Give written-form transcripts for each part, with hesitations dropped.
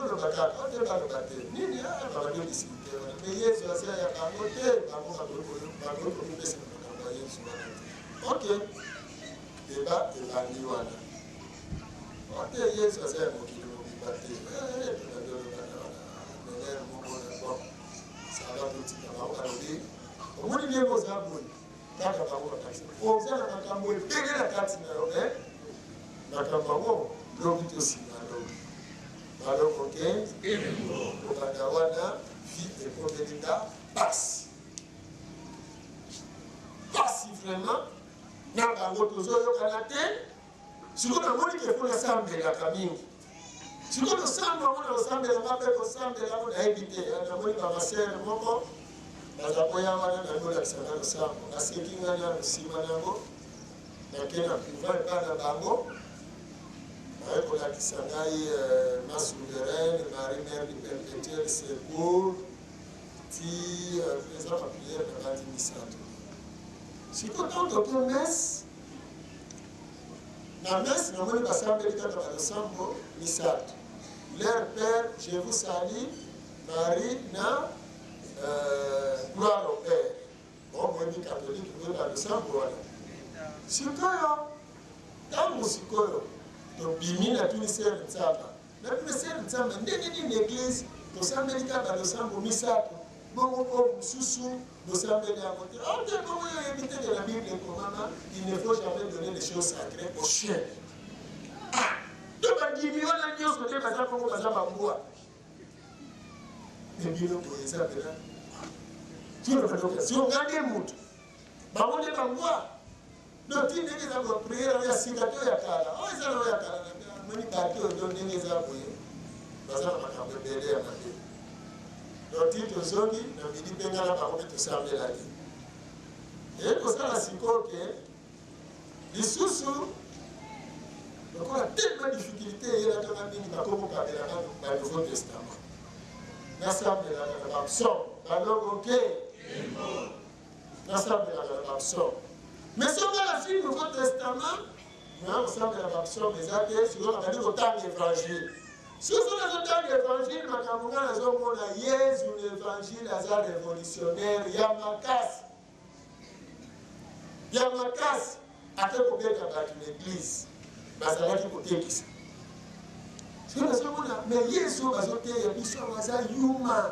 Bazoloba kaka, o te baloba te nini, ah, babandi odiskute wana, me Yesu aza ya bango te, bango bakoki komipesa na makambo ya Yesu wana te. Ok, deba ebandi wana, o te Yesu aza ya mokili mobimba te. Tobandi oloba na menere moko na bon saba, totika bango balobi, omoni ndenge oza boye, kaka bango bakanisi oza na makambo ebele na kati na yo, me makambo yango lobi tosima lobi baloko te. Kobanda wana vie ekomeli nga pasi pasi vraiment, na bango tozoyokana te. Sikoyo namoni ke fo nasambelaka mingi. Sikoyo losambo yango na kosambela nga mpe kosambela yango nayebi te. Namoni bamasere moko baza koya wana, nayebi olakisa nga losambo, naseki nga nano. Nsima na yango nake na couvent epai na bango, baye kolakisa ngai ma souveraine Marie, Mère du Perpétuel Secours, ti eza baprière na bandi misato. Sikoyo ntango toke messe, na messe namoni basambeli kaka balosambo misato: Leur Père, Je vous salue Marie na Gloire au Père. Bon, boyebi catholique, boyeba losambo wana. Sikoyo ntango sikoyo tobimi, natuni sere Nzamba, natuni sere Nzamba, ndenge nini église tosambeli kaka losambo misato, bongo oyo mosusu bosambeli yango te? O te, bongo yo oyebi te ke na Bible ekomama: "Il ne faut jamais donner les choses sacrées aux chiens"? Ah, to bandimi wana nyonso nde baza bongo, baza bambwa. Me bino boye eza mpena sio nga nde motu, bango nde bambwa. Donc ti ndenge eza boye, prière ya sika to ya kala, oyo eza na oyo ya kala, moni bato oyo, do ndenge eza boye, baza na makambo ebele ya mabe. Donc ti tozongi na midi mpe nga na bango mpe tosambelaki. Eye kosala sikoyo ke lisusu lokola tellement difficulté eyelaka nga mingi, bakokokabelaka ba Nouveau Testament, nasambelaka na bapsaume. Baloko ke nasambelaka na bapsaume, mais soki nazwi Nouveau Testament na kosambela bapsaume eza te. Sikoyo nabandi kotanga évangile. Soki nazotanga évangile, makambo nga nazomona, Yezu na évangile aza révolutionnaire ya makasi, ya makasi. Ake kobeta bato na église bazalaki kotekisa. Soki nazomona, mais Yesu oyo bazoteya biso awa aza yuma.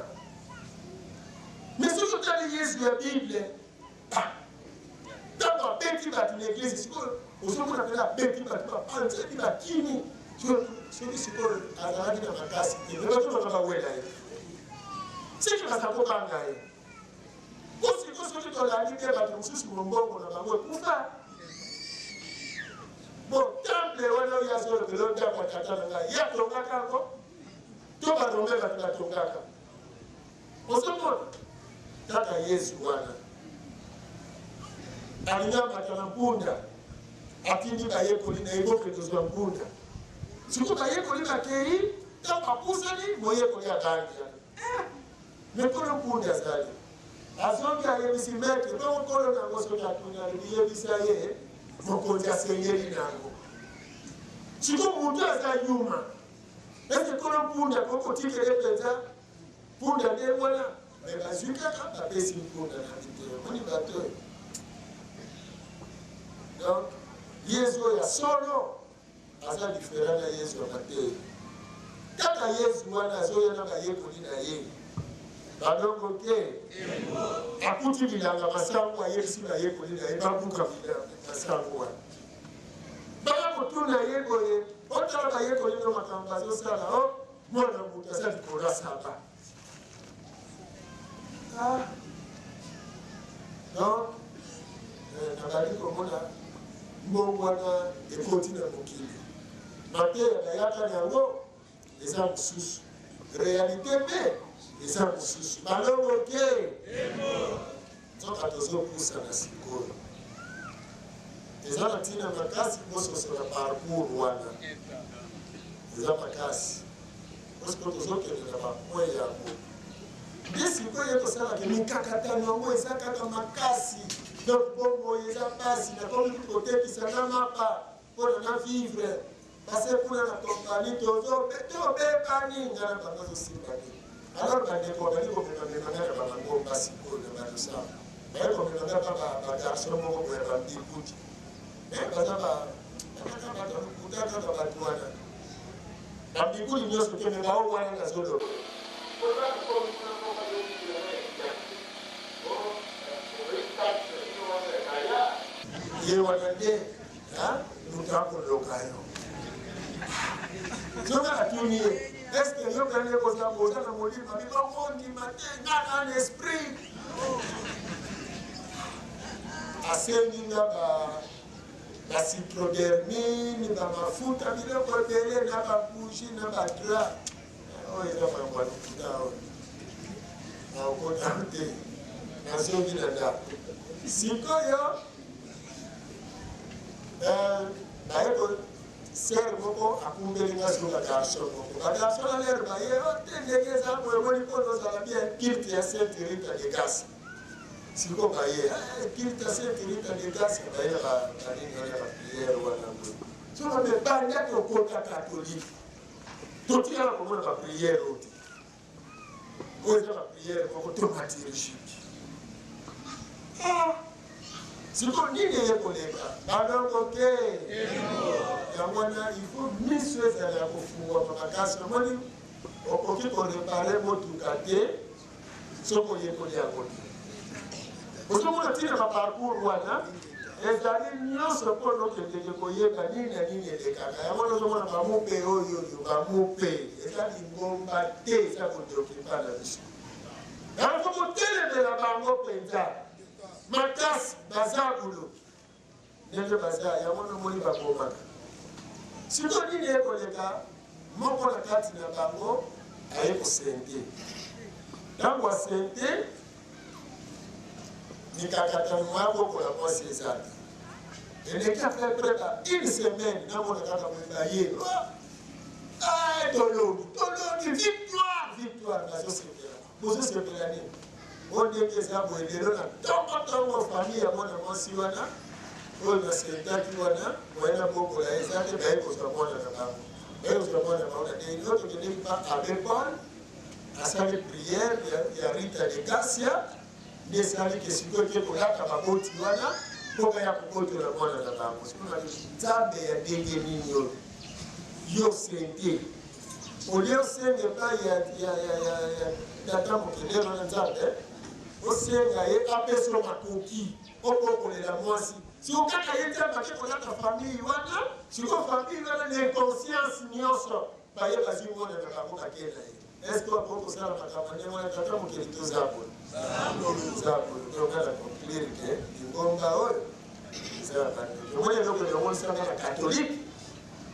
Mais soki otali Yesu ya Bible, ntango abeti bato na église, sikoyo ozomona mpena abeti bato, bapanzaki, bakimi. Soki sikoyo azalaki na makasi te, me bato baka bawela ye, seki baza kobanga ye. Po sikoyo soki tolandi te, bato mosusu mombongo na bango ekufa. Bon, temple wana oyo azolobela, ndako ya Tata na ngai, ye atongaka yango to barome bato batongaka? Ozomona kaka Yesu wana alingi amata na mpunda, atindi bayekoli na ye: "Bokende kozwa mpunda." Sikoyo bayekoli bakei, ntango bapusani, moyekoli abangi: "Me nkolo, mpunda azali." Azongi, ayebisi maître bongo. Nkolo nango soki atuni, alobi: "Yebisa ye mokonzi asengeli nango." Sikoyo motu aza yuma, ese nkolo mpunda akoki kotikele mpenza mpunda nde wana? Me bazwi kaka, bapesi mpunda na bite. Omoni bato oyo. Donc Yesu oyo ya solo aza différent na Yesu ya mateyo. Kaka Yesu wana azoya na bayekoli na ye, balongo te, akuti bilanga masango, ayebisi bayekoli na ye babuka masango wana. Baya kotuna ye boye: "Otala bayekoli no makambo bazosala, o mwana moto aza likolo ya saba." Ah. Donc nabandi komona mbongo wana ekoti na mokili, mateya bayaka na yango eza mosusu, réalité mpe eza mosusu. Balongo te, nzoka tozopusana. Sikoyo eza na ntina makasi bososola parcours wana, eza makasi parce que tozokende na bapoint yango nde sikoyo ekosalaka mikakatano yango eza kaka makasi. Donc bomoi eza mpasi, nakomi kotekisa na mapa mpona na vivre. Parce kuna na compagnie tozo tobebani nga na bango ezosimba te. Alors bandeko babandi komemamema nga na bamangomba sikoyo na balosambo. Baye komema nga pa bagarçon moko boye ya bambikuti. Mais baza ba kaka bato ya lokuta kaka bato wana. Bambikuli nyonso te me bao wana nazoloba. Ye wana nde moto akoloka yo soki atuni ye eske yo mpenza oza oza na molimo abi bakondima te nga na na esprit asengi nga ba bacyclodermine bamafuta biloko ebele na babougie na badra oyo eza makambo ya lokuta oyo nakokota te nazongi na ndako sikoyo Eh, naye ko sere moko akumbeli nga siko ba garçon moko ba garçon na lere baye oh, te ndenge eza boye omoni mpo tozala bien culte ya sainte rita de gasi siko baye eh, culte ya sainte rita de gasi baye na banini wana bapriere wana boye soko me banda tokota katolike totikala komona bapriere oyo te oyo eza bapriere moko tomatirgique ah! sikoyo nini eye koleka balongo te yango wana il faut miso ezala ya kofungwama makasi omoni okoki korepare motuka te soki oyekoli yango te ozomona ntina baparcours wana ezali nyonso mpo nokendeke koyeba nini na nini elekaka yango wana ozomona bamupe oyo oyo bamupe eza lingomba te eza kondoki epa na biso yango kotelemela bango mpenza makasi baza buluki ndenge baza yango nomoni babomaka sikoyo nini ekoleka moko na kati na bango aye kosente ntango asente mikakatano ya bokola mwasi eza te eleki à peu près ba une semaine namona kaka boye baye ah, tolongi tolongi victoire victoire bazosepela bozosepela nini oyo ndenge eza boye lelo na ntongo ntongo famille ya mwana mwasi wana oyo nasentaki wana moye na bokola eza te baye kozwa mwana na bango baye kozwa mwana na bango na ndenge nini tokendeki pa abe paul asali prière ya, ya Rita de Garcia nde esali ke sikoyo eke kolaka baboti wana mpo baya kobotola mwana na bango. Sikoyo nalobi Nzambe ya ndenge nini oyo yo sente olie osenga epai ya, ya, ya, ya, ya tata mokelelo na Nzambe osenga ye apesa yo makoki obokolela mwasi siko kaka ye Nzambe ake kolaka famille wana siko famille wana na inconscience nyonso Baye bazwi mwana na bango bakei na ye. Est-ce que akoki kosala makambo ya ndenge wana? Tata mokeli to zabolo? Zabolo. Donc nga na conclure que lingomba oyo eza ya bandoki. Omoni eloko elongolisa nga na katolike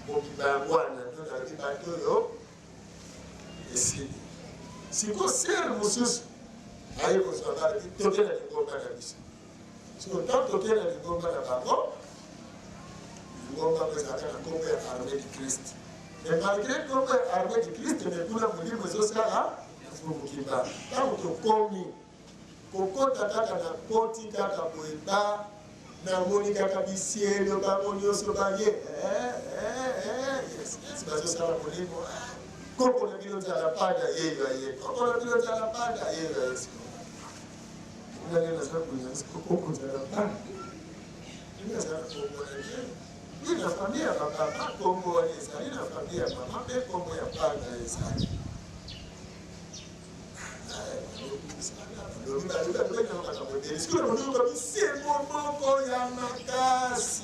mobimba yango wana nde nalobi bato oyo esili. Sikoyo sere mosusu aye kozwa nga alobi toke na lingomba na biso. Sikoyo ntango toke na lingomba na bango, lingomba yango ezalaka na nkombo ya Armee du Christ. Mais malgré nkombo ya Armee du Christ, mais kuna molimo ezosala mokimba. Ntango tokomi kokota kaka na koti kaka boye ba namoni kaka bisielo bango nyonso baye eh, eh, eh, yes, yes, bazosala molimo koko na bino nzala panda yeyo aye koko na bino nzala panda yeyo aye Na famille ya bapapa kombo wana ezali, na famille ya mama mpe kombo ya bana ezali. Sikoyo bisengo moko ya makasi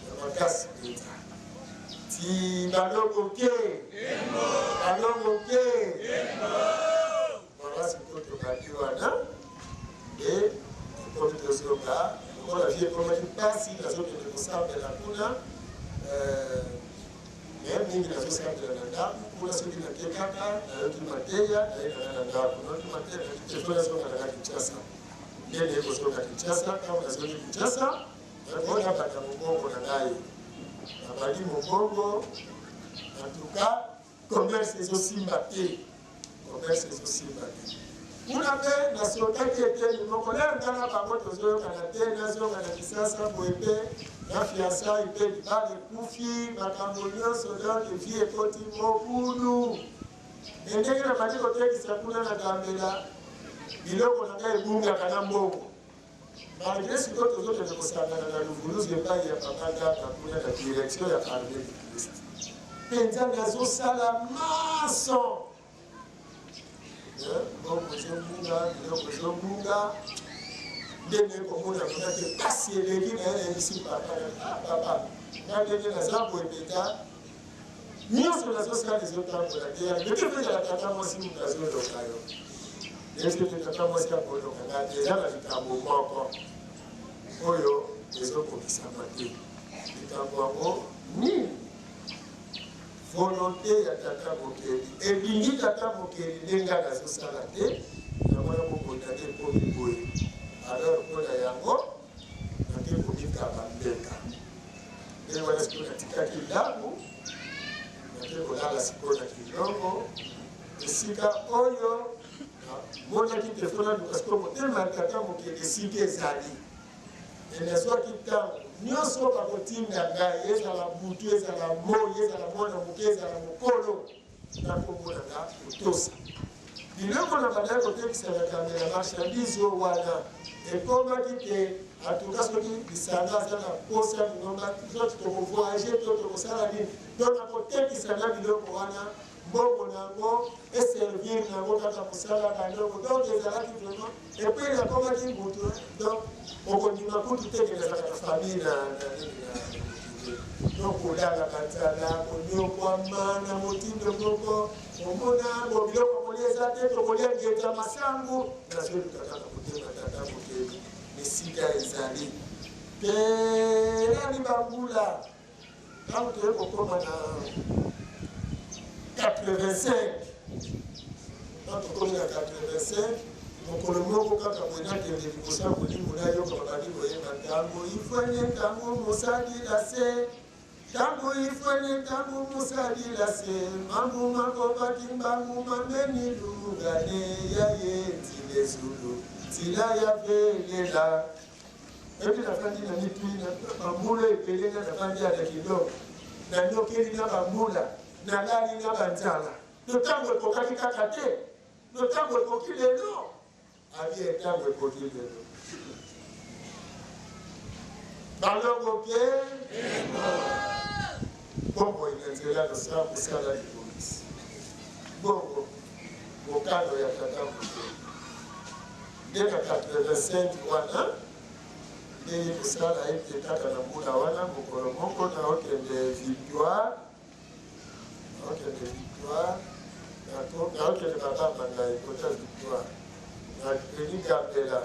ya makasi mpenza ti balongo ke balongo ke. Voilà sikoyo tobandi wana nde tokomi tozonga lokola vie ekomaki mpasi nazokende kosambela kuna euh, me mingi nazosambela na ndako kuna soki nake kaka nayoki mateya naye nanga na ndako nayoki mateya telefone azonga nanga Kinshasa nde naye kozonga Kinshasa ntango nazongi Kinshasa nakoki nabanda mombongo na ngai nabandi mombongo en tout cas Commerce ezo simba te. Commerce ezo simba te. Kuna mpe nasotaki eteni moko lere nga na bango tozoyokana te, nazonga na Kisasa boye mpe na fiançailles mpe libala ekufi, makambo nyonso donc vie ekoti mobulu. Mais ndenge nabandi kotekisa kuna na Gambela, biloko na ngai ebungaka na mbongo. Malgre sikoyo tozokende kosangana na Luvuluzu epai ya papa Ngaka kuna na direction ya Armee du Christ. Mpenza nazosala manso mbongo ezobunga, biloko ezobunga, nde naye komona mpenza te mpasi eleki na ye. Nayebisi papa, ah, papa nga ndenge naza boye mpenza nyonso nazosala ezotambola te, yango te ezala tata mwasi moto azoloka yo. Nayebisi te tata mwasi akoloka nga te, eza na likambo moko oyo ezokokisama te. Likambo yango nini? Volonte ya Tata Mokeli elingi Tata Mokeli nde nga nazosala te, yango wana bomoi na nga ekomi boye. Alors mpo na yango nake komikaba mbeka. Nde wana sikoyo natikaki ndako, nake kolala sikoyo na Kilongo, esika oyo namonaki te fo naluka sikoyo motema ya Tata Mokeli esika ezali. Et nazwaki ntango nyonso bakotinda ngai, ezala butu, ezala moi, ezala mwana moke, ezala mokolo, na nkombo na nga kotosa. Biloko na bandaki kotekisa na kamela marchandise oyo wana ekomaki te atuka soki lisanga aza na posa lingomba soit tokovoyage to tokosala nini, donc nakotekisa na biloko wana mbongo na yango eservir na yango kaka mosala bandoko. Donc ezalaki vraiment, et puis nakomaki mutu, donc okondima kutu te ke nazalaka na famille na nini na, donc kolala banzala, konyokwama na motindo moko, omona bo biloko kolia eza te, tokolia ngeta masangu. Nazoluka kaka motema tata mokeli esika ezali te. Nani bambula Ntango toye kokoma na 85, ntango tokomi na 85, mokolo moko kaka boye nakende liboso ya molimo, nayoka babandi koyemba ntango ifwene, ntango mosali la se, ntango ifwene, ntango mosali la se, mambu makobaki mbangu mameni lugane ya ye nzile zulu nzila ya velela. Epi nafandi na mituni na bambula ebele, nga nafandi ya na kiloko, nanyokeli na bambula, nalali na banzala. No ntango ekokaki kaka te, no ntango ekoki lelo. Abi ntango ekoki lelo. Balongo mpe bomoi na nzela losala mosala libongisi bongo mokano ya tata moto. Nde na 85 wana nde ye kosala ete kaka na mbula wana mokolo moko naokende Victoire, naokende Victoire, naokende babamba ngai kota Victoire na Denis Gambela,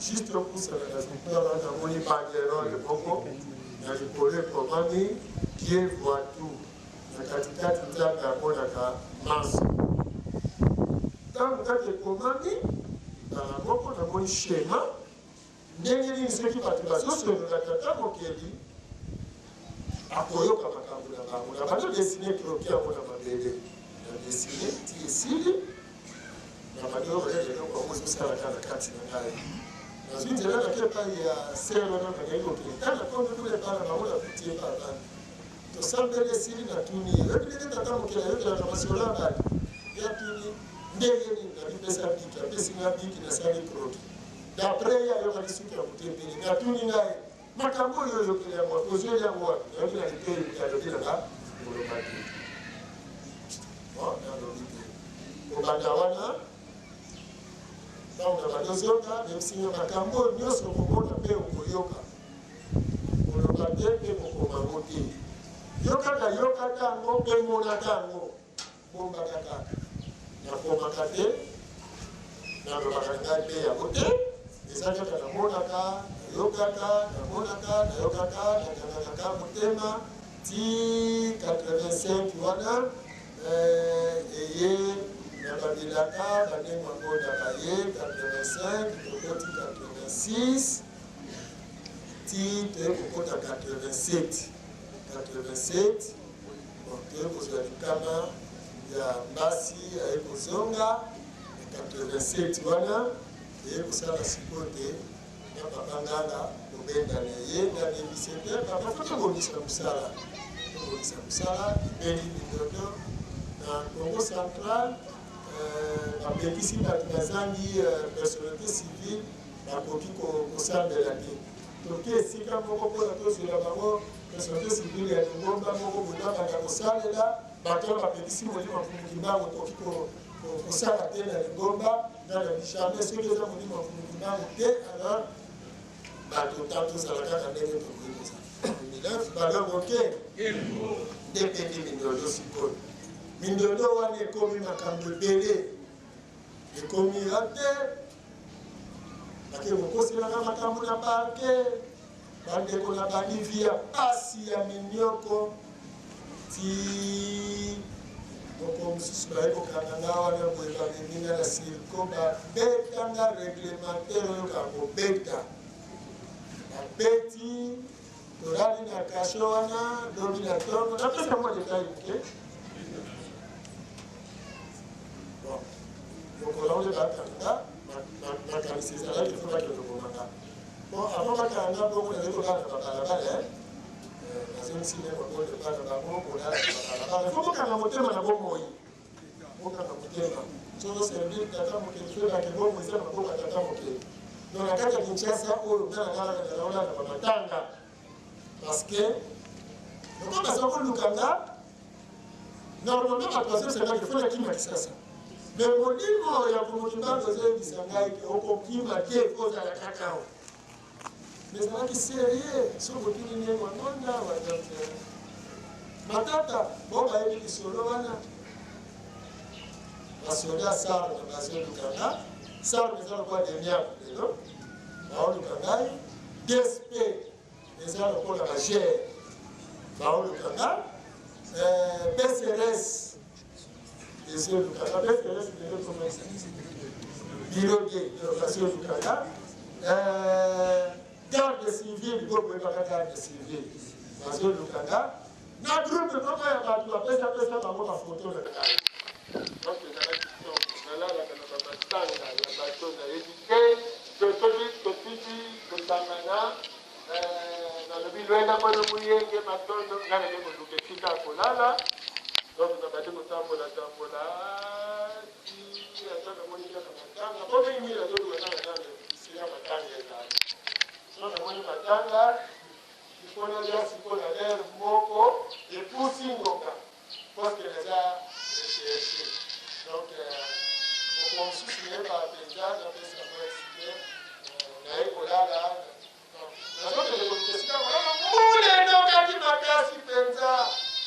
juste opusana na Victoire wana namoni banderole moko na likolo ekomami Dieu voit tout, na katikati Nzambe amonaka manso. Ntango kaka ekomami mbala moko namoni schéma ndenge nini soki bato bazosolola tata mokeli akoyoka makambo na bango. Na bando dessine croquis yango na mabele, na dessine ti esili, na bando oyo eloko yango ezosalaka na kati na ngai. Nazwi nzela nake epai ya sere wana nazali kokende, ntango nakomi kuna epai na bango nakuti ye papa, tosambeli esili, natuni ye: oyebi ndenge tata mokeli ayokelaka masolo ya bato? Ye atuni ndenge nini. Nabipesa biki, apesi nga biki, nasali croquis d'après ye ayokaki suki ya moto ebele. Natuni ngai: makambo oyo oyokeli yango wapi, ozweli yango wapi? Nayoki na litoi moto alobi na nga koloba te. Bon, nalobi te. Kobanda wana, ntango na bandozonga, nayebisi nga makambo oyo nyonso okomona mpe okoyoka, koloba te mpe kokoma yango te, yo kaka yokaka yango mpe monaka yango, bombaka kaka. Nakomaka te, nalobaka ngai mpe yango te, eza kaka namonaka, nayokaka, namonaka, nayokaka, nakangaka motema ti 85 wana eye na babilaka bandenge bango baye 85, tokoti 86 ti toye kokota 87. 87, bon, toye kozwa likama ya mbasi, aye kozonga. 87 wana eye kosala sikoyo te na papa Nganga kobendana ye na bebise te papa fo tobongisa mosala, tobongisa mosala ebeli mindondo na Congo central. Bapekisi bato bazangi personnalité civile bakoki kosambela te. Toke esika moko mpona tozwela bango personnalité civile ya lingomba moko boye babanda kosalela. Bato wana bapekisi molimo Mfumu Kimbangu okoki kosala te na lingomba. Nga na jamais, soki eza molimo Mfumu Kimbangu te, alors bato ta tozala kaka ndenge tokoki kozala. 2009 balongo ke nde pendi mindondo. Sikoyo mindondo wana ekomi makambo ebele, ekomi te bake kokoselaka makambo na parke. Bandeko, na banivi ya pasi ya minyoko ti moko mosusu baye kokanga nga wana boye, bamemi nga na sirko, babeta nga réglementaire oyo kaka kobeta, babeti, tolali na kasho wana. Lobi na ntongo, napesa mwa détail moke. Bon, mokolo yango nde bakanga, makanisi ezalaki fo bakende koboma. Bon, avant bakanga bongo, nazali kolala na babalabala, nazongisi nde bango epa na bango kolala na babalabala. Fo bokanga motema na bomoi, bokanga motema. Soki oservir tata mokeli, toyebake bomoi eza na maboko ya tata mokeli. Donc na kati ya Kinshasa oyo nga nalalaka, nazalaka na bamatanga, parce que lokola baza koluka nga, normalement bato bazosengaki fo nakima Kisasa, mais molimo ya Mfumu ezoyebisa ngai ke okokima te, kozala kaka o. Mais ezalaki sérieux. Soki otuni ndenge wanonda matata bo bayebi lisolo wana, basoda sarme bazoluka nga. Sarme eza lokola demiap lelo, baoluka ngai. DSP eza lokola bagere, baoluka nga. PCRS ezoluka nga. PCRS lelo koma bureau de bazoluka nga. Garde civile, bo boyebaka garde civile, bazoluka nga na groupe moko ya bato bapesapesa bango bafoto na ngai. Donc ezalaki nalalaka na bamatanga ya bato nayebi te. Soki totiki kosangana, nalobi lwenda mpono muyenge matondo, ngai nake koluka esika ya kolala. Donc nabandi kotambola tambola ti ata namoni kaka matanga, po mingi nazoluka kaka nano esika matanga ezali. So namoni matanga, ifo nalia sikoyo na lere moko epusi ngonga, parce que naza recherche. Donc moko mosusu nayeba mpenza, napesa mwa esike, naye kolala. Nazokende koluka esika kolala, mbula enokaki makasi mpenza,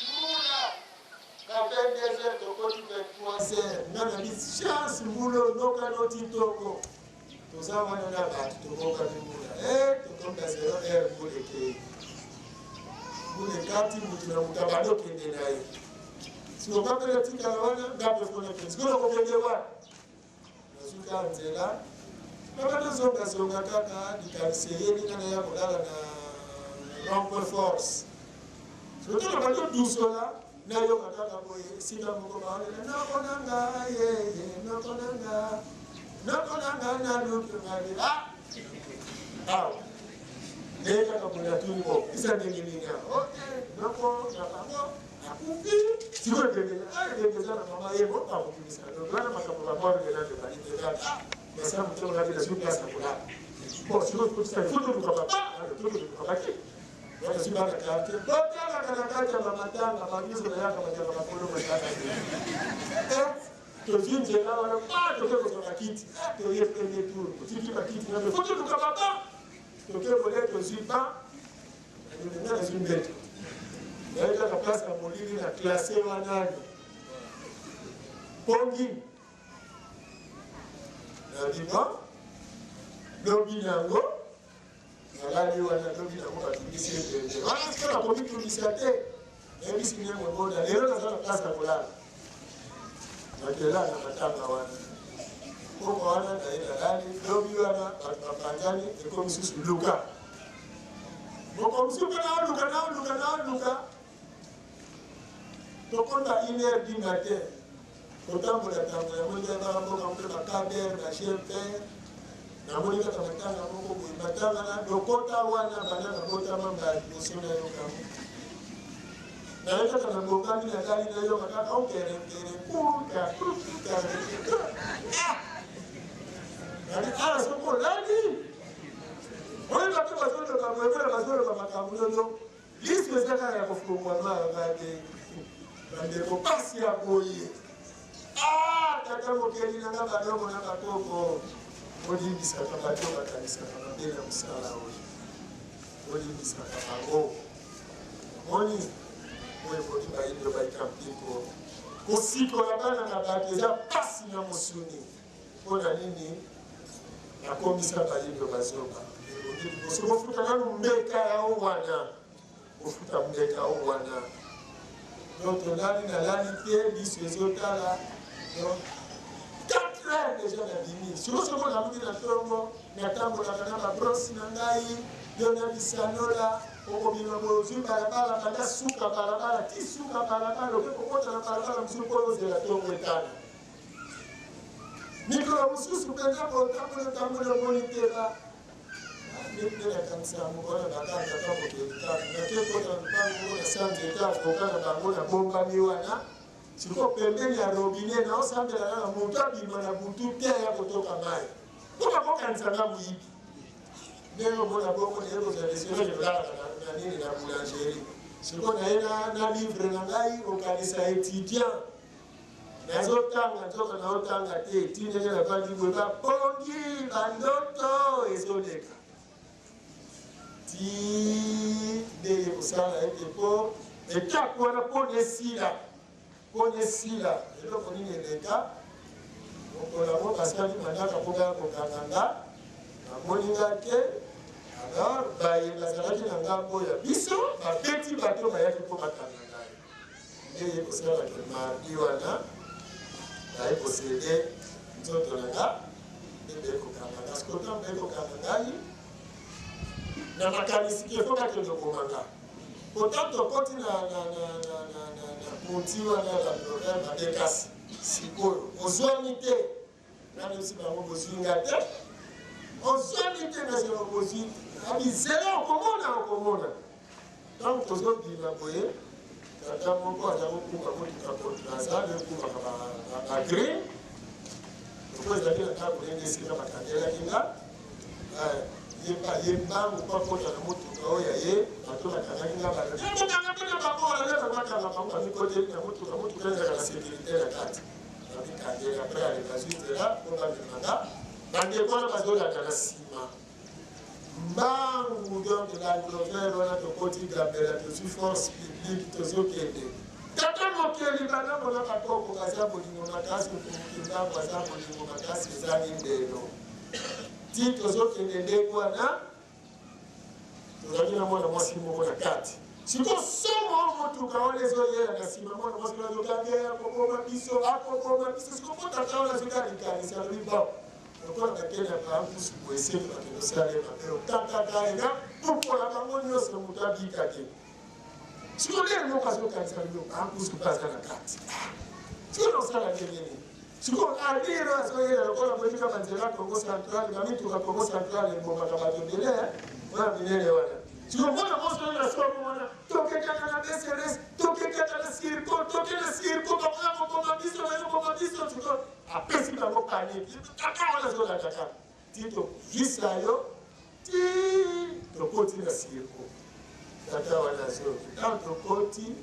mbula na 22 heures, tokoti 23 heures. Nga na bi chance, mbula onoka noti ntongo, toza wana na bato, tobongami mbula, tokomi na 0 heure, mbula ekei, mbula ekati, mutu na moto abandi okende na ye. Siko nga mpe natikala wana, nga mpe fona kende. Sikoyo nakokende wana, nazwi kaka nzela kaka tozongazonga kaka, likanisi eyeli nga naya kolala na rond-point Force. Soki nabandi odusola, nayoka kaka boye esika moko baolela: "Noko na nga yeye, noko na nga, noko na nga, naluki ngai awa." Naye kaka boye, natuni: "Bo eza ndenge nini awa?" "Ok, noko na bango akufi." Sikoyo ebembe, ebembe eza na mama ye mo akokimisa. Donc wana makambo bamorgue nano ebali te. Kaka nasala motema nabi, nazwi place ya kolala. Bon, sikoyo fo toluka baba, toluka baki nazwi bana quartier, botalaka na kati ya bamatanga, babiso bayaka batiaka bakolo matanga te. Tozwi nzela wana pa, toke kozwa bakiti, toye premier tour, totiki bakiti na fo toluka baba, toke kolia, tozwi ba nga nazwi mbeto, naye kaka place ya molili na classe wanani pongi na bima. Lobi nango nalali wana, lobi nango batungisi ebembe wana. Sika nakomitungisa te, nayebisi ndenge ngoda, lelo naza na place ya kolala, nakela na matanga wana. Koko wana naye nalali. Lobi wana bato bapanzani, ekomi susu luka moko mosusu mpe, naoluka, naoluka, naoluka, tokonda 1 heure du matin. Kotambola tambola yango nde yabaka mboka mpe ba KBR ba GMPR namoni kaka matanga moko boye matanga na lokota wana banda nabotama mbala liboso nayoka yango naye kaka na ngongami nalali nayoka kaka okerekere kuka kuka nali awa soki olali oyeba te bazoloba boye mpona bazoloba makambo nono Lisu eza kaka ya kofongwama bande bandeko pasi ya boye ah tata mokeli na nga balongo na bakoko bolimbisaka bato bakanisaka mabe na mosala oyo bolimbisaka bango moni oyo ebongi bayindo bayika mpiko kosikola bana na bato eza pasi na mosuni Mpo na nini nakomisa bayindo bazoba? Ebongi liboso bofuta nanu mbeka ya o wana, bofuta mbeka o wana. Donc tolali nalali te, liso ezotala donc 4 heures deja nabimi. Sikoyo soko naluki na ntongo, natambolaka na babrosi na ngai yo na bisanola, okobima boye ozwi balabala banda suka balabala ti suka balabala, oke kokota na balabala mosusu mpo ozela ntongo etana. Mikolo mosusu mpenza botamboli otamboli omoni te ba nde nakanisa mokolo na bakanga tata mokeli kaka nake kota na lopango moko na sa nzete avoka na bango nabombami wana sikoyo pembeni ya robinet naosambela kaka moto abima na butu te aya kotoka mai mpo bakokanisa nga moyibi ndenge omona bongo naye kozwa desizio nalalaka na nini na boulangerie sikoyo naye na livre na ngai okanisa étudiant Nazotanga nzoka naotanga te ti ndenge navandi boye bapongi bandoto ezoleka ti nde ye kosala ete mpo etape wana mpo nesila mpo nesila eloko nini eleka mokolo yango basali manaka mpo baya kokanga nga bamoni nga te alors baye bazalaki na ngambo ya biso babeti bato bayaki mpo bakanga ngai Nde ye kosala ke mardi wana naye kosede nzoto na nga nde baye kokanga nga sikoyo ntango baye kokanga ngai na makanisi ke fo bakende koboma nga pourtant tokoti na konti wana ya bandorel mabe kasi sikoyo ozwami te Nayebisi bango bozwi nga te, ozwami te na zelo bozwi abi zela okomona okomona. Ntango tozobima boye, tata moko aza kokumba motuka kontraza ekumbaka bagre lokola ezalaki na ndako ndenge esika bakangelaki nga eh, ye mbangu mpo akota na motuka oyo ya ye bato bakangaki nga bakanga mpe na bango wana bakanga bango bamikoteli na motuka motuka ezalaka na sekirite na kati Bamikangeli apres ale bazwi nzela mpo bamema nga. Bandeko wana bazolanda na nsima mbangu, donc Land Rover wana tokoti Gambela, tozwi force publique tozokende. Tata mokeli bana na bakoko baza bolingo makasi, okoki mbangu aza bolingo makasi ezangi ndelo. Ti tozokende ndenge wana Tozalaki na mwana mwasi moko na kati. Sikoyo somo oyo motuka wana ezoyela na nsima, mwana mwasi wana azoganga ye akoboma biso, akoboma biso. Sikoyo mpo tata wana azwi kaka likanisi, alobi bon, lokola bakende ya Abraham kusu boye esengeli bakende osala ye mabe, otataka ye na pupola bango nyonso, moto abika te. Sikoyo lere moko azokanisa, alobi Abraham kusu mpe aza na kati, sikoyo nakosala ndenge nini? Sikoyo alire azoyela lokola boyebi kaka nzela Congo central, bamituka Congo central ebomaka bato ebele wana minene wana. Sikoyo mwana mwasi oyo na somo wana tokekaka na BCRS, tokekaka na sirko, toke na sirko, bakoya koboma biso, baye koboma biso. Sikoyo apesi bango paniki, kaka wana azolanda kaka ti tozwisa yo ti tokoti na sirko. Tata wana azoki ntango tokoti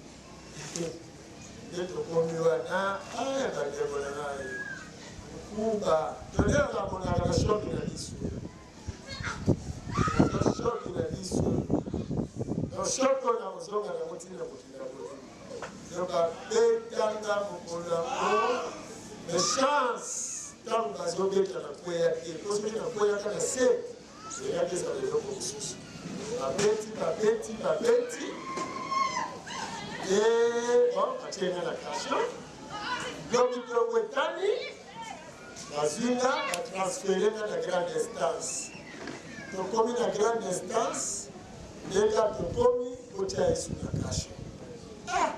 nde tokomi wana eh, bandeko na ngai nkuba tolelaka monaka na shoki na liso na shoki na liso na shoki oyo nakozonga nango ntina mokili na bolimo yo babetanga mokolo yango mais chance ntango bazobeta nakweya te po soki nakweyaka na se Eyaki ezala eloko mosusu. Babeti, babeti, babeti. E bon, batie nga na kasho. Lobi ntongo etani, bazwi nga, batransfere nga na grande instance. Tokomi na grande instance, ndenge tokomi, botia Yesu na kasho. Ah!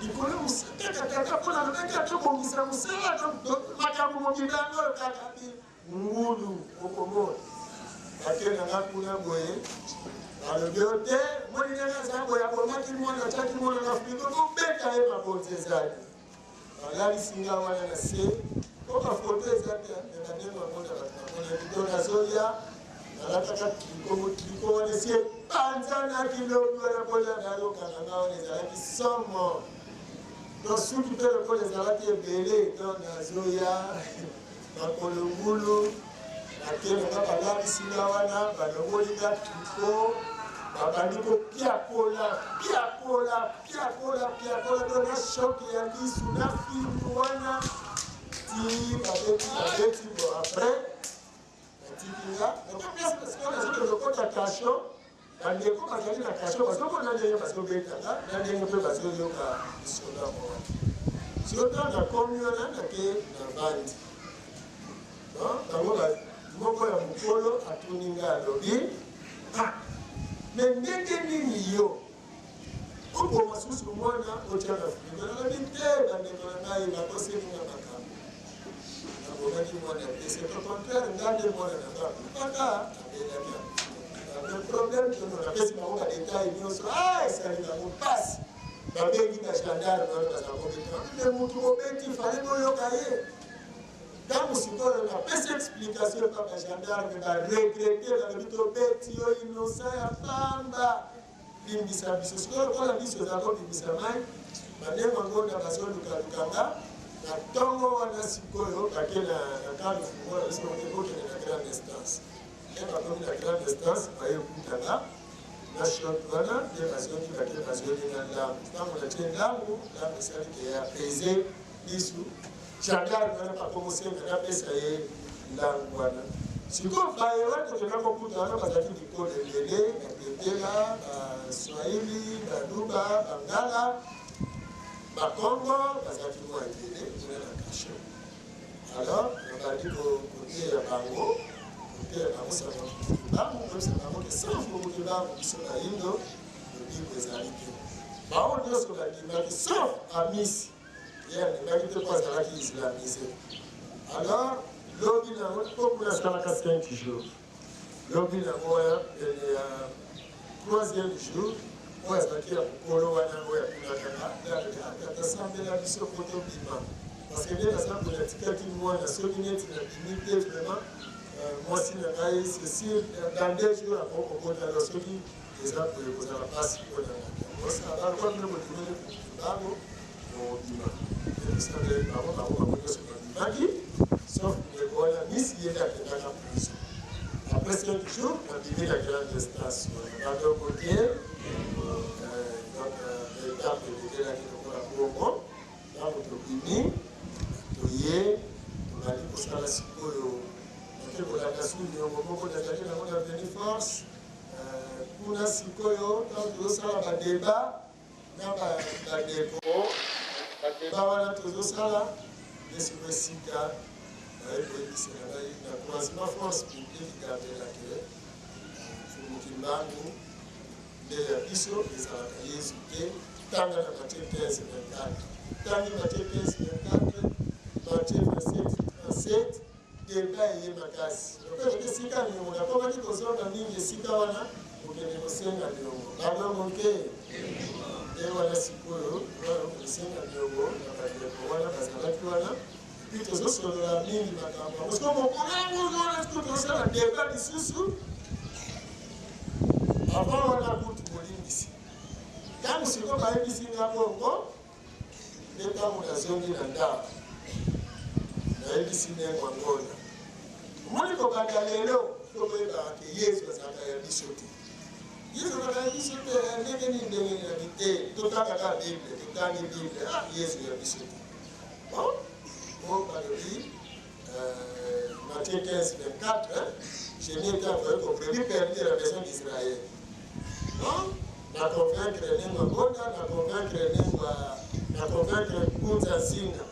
Likolo ya kaka kaka mpo nalobaki atobongisa mosala makambo mobimba yango oyo kaka ngulu okomona bake na nga kuna boye balobi yo te moni ndenge aza boye abomaki mwana atiaki mwana na frigo kobeta ye mabonzi ezali balalisi nga wana na se po bafoto eza te me bandenge bamona bato bamonaki to nazoya nalataka triko triko wana esi epanzanaki lobi wana mpona nayokanga nga wana ezalaki somo to suki mpe lokola ezalaki ebele to nazoya makolo ngulu nakende nga balalisi nga wana balongoli nga triko babandi kopiakola piakola piakola piakola to na shoki ya lisu na fimbu wana ti babeti babeti bo après batiki nga sikoyo nazokende kokota kasho bandeko bazali na kasho bazomona ndenge bazobeta nga na ndenge mpe bazoyoka lisolo yango wana sikoyo ntango nakomi wana nake na bandi bango moko ya mokolo atuni nga alobi ah me ndenge nini yo Oboma susu mwana otya na frigo. Nalobi te bandeko na ngai, bakoseli nga makambo. Nabomaki mwana te, c'est au contraire nga nde mwana na nga akufaka, abelaki akufi. Le problème que nous napesi bango ba détail nyonso, ah esali bango mpasi. Babengi ba gendarme wana baza kobeta. Mais mutu bobeti fallait boyoka ye. Ntango sikoyo napesi explication epa ba gendarme ba regrette, balobi tobeti yo innocent ya pamba. Limbisa biso. Sikoyo lokola miso eza kobimisa mai, bandeko ngonda bazolukaluka nga na ntongo wana. Sikoyo bake na camp fungola biso bango bokende na grande instance. Nde bakomi na grande instance, baye kuta nga na shot wana, nde bazongi bake bazongi na ndambo. Ntango natie ndambo, ndambo esali ke ya pese lisu gendarme wana bakomosenga napesa ye ndambo wana. Sikoyo baye wana tokenda kokuta wana bazalaki bikolo ebele, batetela, baswahili, baluba, bangala, bakongo, bazalaki mwa ebele kuna na kasho. Alors nabandi koteya bango, koteya bango sango kimbangu, koyebisa bango ke sans mfumu kimbangu biso bayindo lobiko ezali te. Bango nyonso bandimaki sauf Amisi. Ye andimaki te mpo azalaki islamise. Alors lobi nango mpo kuna asalaka 5 jours, lobi nango wana pene ya troisième jour oyo azalaki ya mokolo wana oyo atunakanga tata sambela biso mpo tobima parce que nde naza boye natikaki mwana soki neti nabimi te vraiment mwasi na ngai c'est sûr dans deux jours akoki kobota alors soki eza boye kozala mpasi mpo na ngai osala lokola bino bondimeli bango Bobima. Yebisa nde bango bango bango nyonso babimaki sauf ndeko wana misi ye nde akendaka prison. Après 5 jours nabimi na grande instance wana baloko te donc etape elekelaki lokola bongo. Ntango tobimi toye tobandi kosala sikoyo nake kolanda su niongo moko nazalaki nango na Avenue Force kuna sikoyo ntango tozosala badeba na bandeko badeba wana tozosala nde sikoyo esika baye koyebisela ngai na croisement force publique gardela ke Mfumu Kimbangu nde ya biso ezalaka Yezu te. Tanga na Matthieu 15 24, tangi Matthieu 15 24, Matthieu 27 37, Debat eye makasi lokola ezalaki esika niongo, nakomaki kozonga mingi esika wana kokende kosenga niongo. Pardon moke nde wana sikoyo kosenga niongo na bandeko wana bazalaki wana puis tozosolola mingi makambo yango. Sikoyo mokolo yango wana sikoyo tozosala debat lisusu avant wana kutu bolimbisi ntango sikoyo bayebisi nga bongo Nde ntango nazongi na ndako, nayebisi Nengwa Ngonda, Omoni, kobanda lelo, tokoyebaka ke Yezu azalaka ya biso te. Yezu azalaka ya biso te, eh, ndenge nini, ndenge nini? Nabi te, totanga kaka Bible, totangi Bible, ah, Yezu ya biso te. Bon, po balobi, euh, Matthieu 15, 24, hein, je n'ai été envoyé qu'aux brebis perdues de la maison d'Israël. Non, na convaincre Nengwa Ngonda, na convaincre Nengwa, na convaincre Ngunza Nzinga.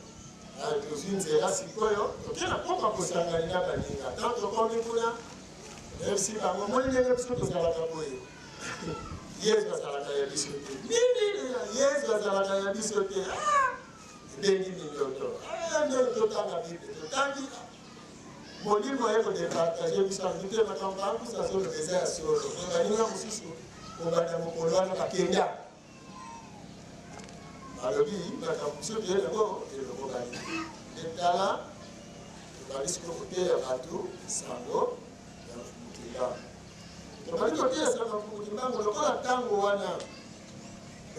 Ah, tozwi nzela sikoyo toke na pokwa kosangani na baninga. Ntango tokomi kuna, nayebisi bango, omoni ndenge biso tozalaka boye. Yezu azalaka ya biso te. Nini? Yezu azalaka ya biso te. Ah! Ebengi mindoto. Ah, ndenge totanga Bible, totangi molimo aye kodepartage biso alobi te makambo bakusa azoloba eza ya solo. Baninga mosusu kobanda mokolo wana bakenda balobi makambo mosusu toye yango elongobani nde tala tobandi sikoyo koteya bato sango ya Mfumu Kimbangu. Tobandi koteya sango ya Mfumu Kimbangu lokola ntango wana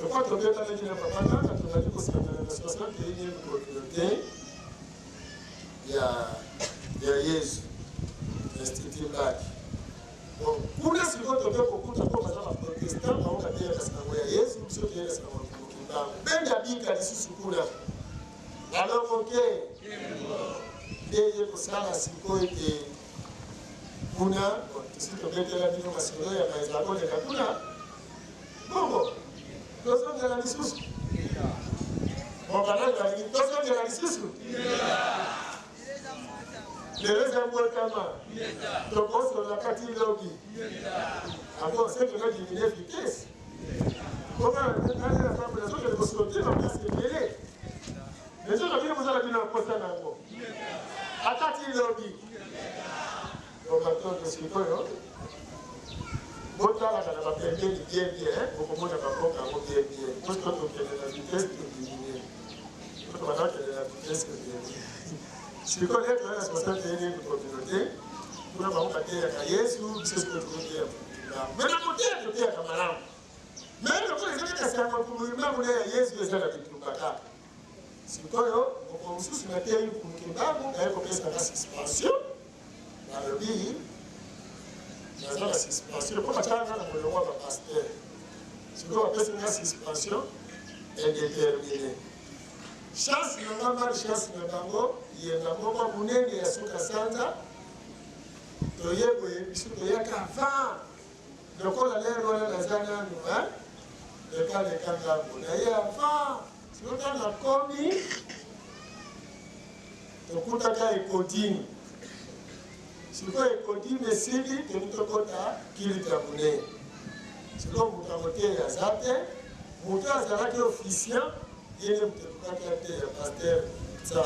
lokola tobebanaki na papa nanga, tobandi kosangana na 61e communauté ya Yezu Institut Mbaki. Bon, kuna sikoyo toke kokuta mpo baza baprotestant, bango bateyaka sango ya Yezu, biso toyaka sango ya Mfumu Kimbangu. Benda bika lisusu kuna balongo ke nde ye kosala sikoyo ete kuna tosi tobetela bino masolo ya maeza koleka kuna bongo tozongela lisusu mobanani balingi tozongela lisusu lelo eza mbotama tokosola kati lobi yango seke na diminue vitesse nazokende kosote makasi ebele ezoka bino bozala bino na posa na yango ata ti lobi bamatondo. Sikoyo botalaka na bapembeni bien bien, bokomona bamboka yango bien bien. Poso tokende na vitesse todiminue, tobanda na vitesse todiminue. Sikoyo nde toya na 61e communauté, kuna bango bateyaka Yesu, biso sikoyo tokoteya. Me na koteya toteyaka malamu, me lokola eza kaka sango Mfumu na ya Yesu, eza na bitumba kaka. Sikoyo mokolo mosusu nateyi Mfumu Kimbangu, naye kopesaka suspension, nalobi naza na suspension mpo batyaka na molongo ya bapasteur. Sikoyo bapesi nga suspension indéterminée. Chance na nga, mal chance na bango, yenga moko monene ya suka sanza toye boye, biso toyaka avant. Lokola lere wana naza nanu lekaleka ngambo na ye avant, sikoyo ntango nakomi tokutaka ekodini. Sikoyo ekodini esili, toni tokota culte ya monene. Sikoyo moto akoteya aza te. Moto azalaki officiant, ye nde moto ekokaki ateya, pasteur Tsa.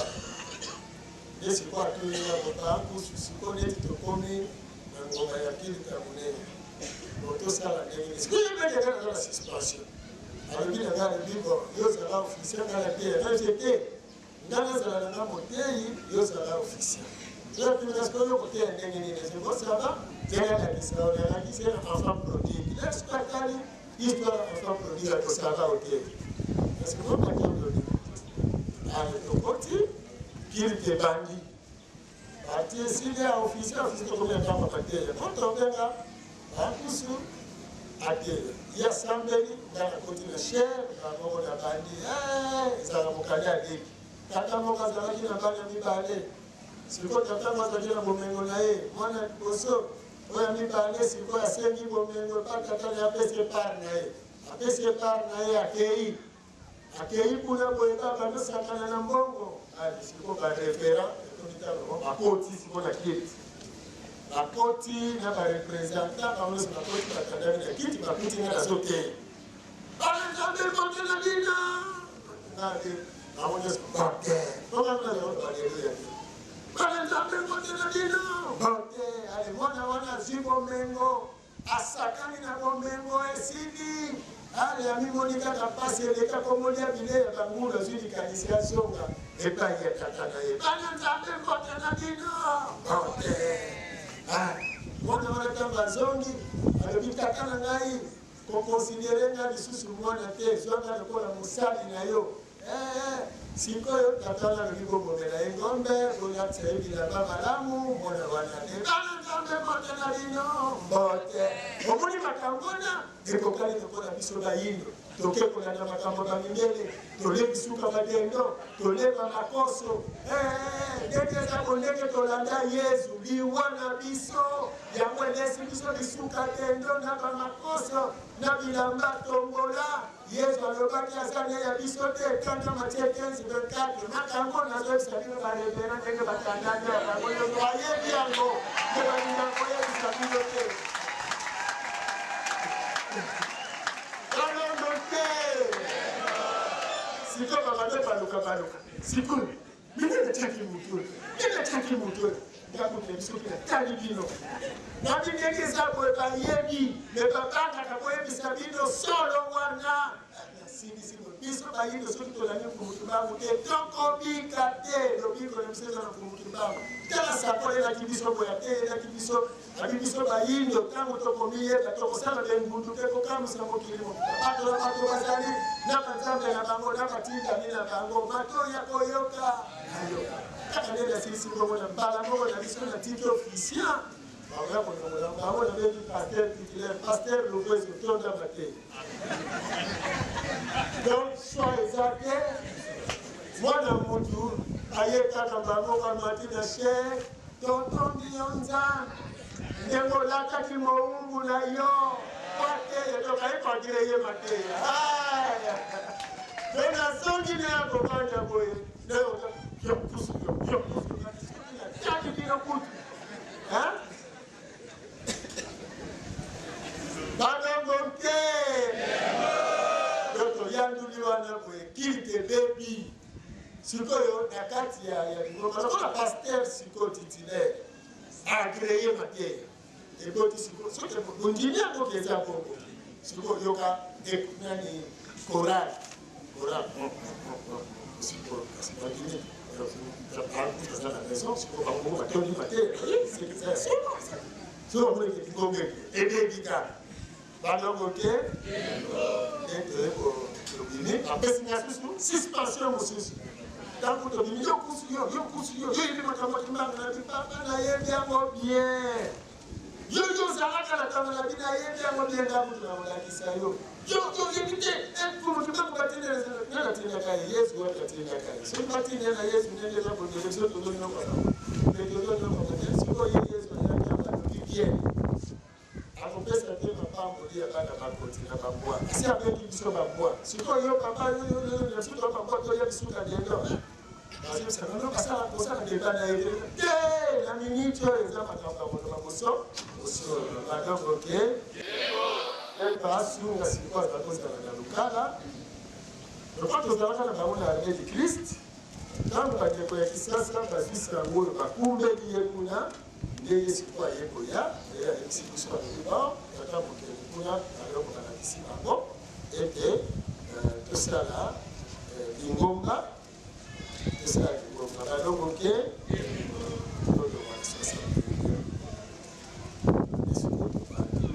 Nde sikoyo atuninga kotankusu, sikoyo neti tokomi na ngonga ya culte ya monene, bon, tosala ndenge nini? Sikoyo ye mpe kaka naza na suspension, alobi na ngai, alobi: "Bon, yo ozala officiant, ngai nateya." Ngai te, ngai nazala na nga moteyi, yo ozala officiant. Toyatuninga: "Sikoyo yo koteya ndenge nini?" Ezebosaba nalakisa, nalakisi ye na enfant prodigue. Lelo sikoyo atali histoire ya enfant prodigue, akosaka oteya parce que mokatondoli. Ale, tokoti culte, ebandi parti esili ya officier officier, tokomi ya ntango bateya po tobenga bakusu ateya. Ye asambeli, nga nakoti na chaire bamoko na bandi. Ezalaka mokali aleki. Tata moko azalaki na bana mibale. Sikoyo tata moko azalaki na bomengo na ye, mwana liboso oyo ya mibale. Sikoyo asengi bomengo epa tata na ye, apesi ye part na ye. Apesi ye part na ye, akei akei kuna boye, kaka bandosakana na mbongo. Sikoyo barévérend ekomi ntango bakoti sikoyo na kiti, bakoti na bareprésentant bango nyonso, bakoti, batandami na kiti, bakuti nga nazoteya: "Bana Nzambe, mbote na bino." Bango nyonso bote, aleluya. "Bana Nzambe, mbote na bino, bote." Ale, mwana wana azwi bomengo, asakani na bomengo, esili. Ale, amimoni kaka mpasi eleka, komolia bilei ya bangulu. Azwi likanisi, azonga epai ya tata na ye. "Bana Nzambe, mbote na bino, bote." Mwana wana ntango azongi, alobi: "Tata na ngai, koconsidérer nga lisusu mwana te, zwa nga lokola mosali na yo." Sikoyo tata wana alobi: "Bobomela ye ngombe, bolatisa ye bilamba malamu." Mwana wana te: "Bana Nzambe, mbote na bino, mbote." Omoni makambo wana ekokali lokola biso bayindo toke kolanda makambo bamindele, tolebi suka badendo, toleba makoso. Ndenge eza ndenge tolanda Yezu, liwa na biso yango elesi biso lisuka dendo na bamakoso na bilamba tombola. Yesu alobaki aza ne ya biso te. Tanga Matthieu 15 24. Makambo nazoyebisa bino, barévérend ndenge batandani ya bango nyonso bayebi yango nde balinga koyebisa bino te. Sikoyo babanda baluka baluka. Sikoyo mine natiaki motu oyo, mine natiaki motu oyo. Ntango na biso mpe natali bino nabi ndenge eza boye, bayebi me babangaka koyebisa bino solo wana. Nasilisi boye, biso bayindo soki tolandi Mfumu Kimbangu te tokobika te. Lobiko na biso eza na Mfumu Kimbangu. Tala sakol elaki biso boye, ateyelaki biso Abi biso bayindo ntango tokomiyeba tokosala bengundu mpe kokamwisa mokili mobimba. Bato na bato bazali na banzambe na bango na batindami na bango. Matoyi ya koyoka bayoka. Kaka nde nasilisi bongo na mbala moko na biso natiki officiant bakoya kolongola bango nabengi pasteur titulaire pasteur Lukwezi otonda mateyi. Donc choix eza te mwana mutu aye kaka mbala moko amati na chaire Totondi yo Nzambe ndenge olataki mowumbu na yo mateya tokayi koadire ye mateya me nazongi na ya kovanda boye yo kusu yo yo kusu soki natali bino kutu balongo te yo toyanduli wana boye kilte bebi Sikoyo na kati ya ya lingomba lokola pasteur sikoyo titulaire agree mateya eboti sikoyo soki ondimi yango ke eza bongo sikoyo yoka nani chorale chorale sikoyo kasi bandimi baza na raison sikoyo bango moko batondi mateya seke eza ya solo soki bamoni ke lingomba ebebi kaka Balongo te nde toye tobimi apesi nga susu suspension mosusu ntango tobimi yo kusu yo yo kusu yo yo yebi makambo ya kimbangu na bipapa nayebi yango bien yo yo ozalaka na ntango na bino nayebi yango bien nga kutu na kolakisa yo yo yo oyebi te ekumu kimbangu batindela natindaka ye yesu wapi atindaka ye soki batindela na yesu ndenge eza bondele biso tozonyokwama me tozonyokwama te sikoyo ye yesu ayaki abalobi bien Akopesa te mapamboli ya bana bakonzi na ba mbwa. Asi abengi biso ba mbwa. Sikoyo yo papa yo yo yo na biso ba mbwa toya bisuka dendo. Bazobisa no basala kosala deba na ye te. Te na minute oyo eza makambo ya koloba boso bosolo. Badongo ke basunga sikoyo bakozala na lukala lokola tozalaka na bango na armée du Christ. Ntango bandeko ya Kisasa bazwi sango oyo bakumbeli ye kuna Nde ye sikoyo aye koya, ye ayebisi biso, alobi, Bon, tata mokeli kuna, baloko balakisi bango ete tosala lingomba, tosala lingomba. Baloko ke tolongwa na 61e, nde sikoyo tobandi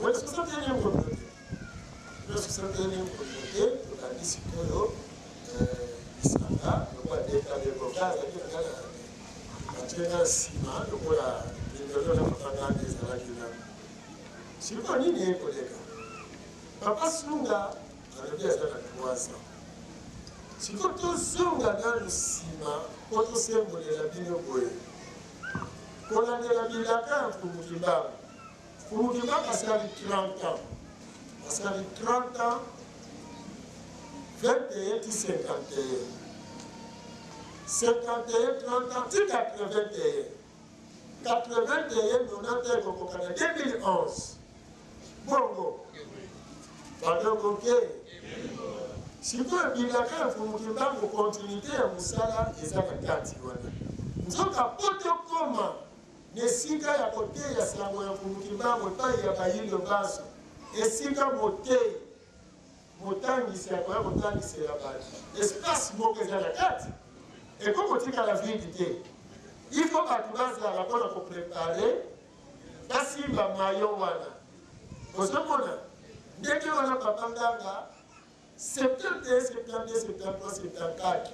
na 61e communauté, na 61e communauté tobandi sikoyo lisanga lokola DKB Boka azalaki na Batie nga nsima lokola lindolo na papa Nganda ezalaki nanu. Sikoyo nini eye koleka? Papa Sunga alobi aza na 3 ans. Sikoyo tozonga nanu nsima mpo tosembolela bino boye. Kolandela bilaka ya Mfumu Kimbangu. Mfumu Kimbangu asali 30 ans. Asali 30 ans 21 ti 51. 51 30 ans ti 81. 81 90 ekokoka na 2011. Bongo baloko te. Sikoyo bilaka ya Mfumu Kimbangu continuité ya mosala eza na kati wana. Nzoka po tokoma Na esika ya koteya sango ya Mfumu Kimbangu epai ya bayindo banso, esika moteyi, motangisi akoya kotangisela bato, espace moko eza na kati ekoki kotikala vide te. Il faut bato bazala mpo na ko preparer, basimba maillon wana. Ozomona ndenge wana Papa Nganga 71, 72, 73, 74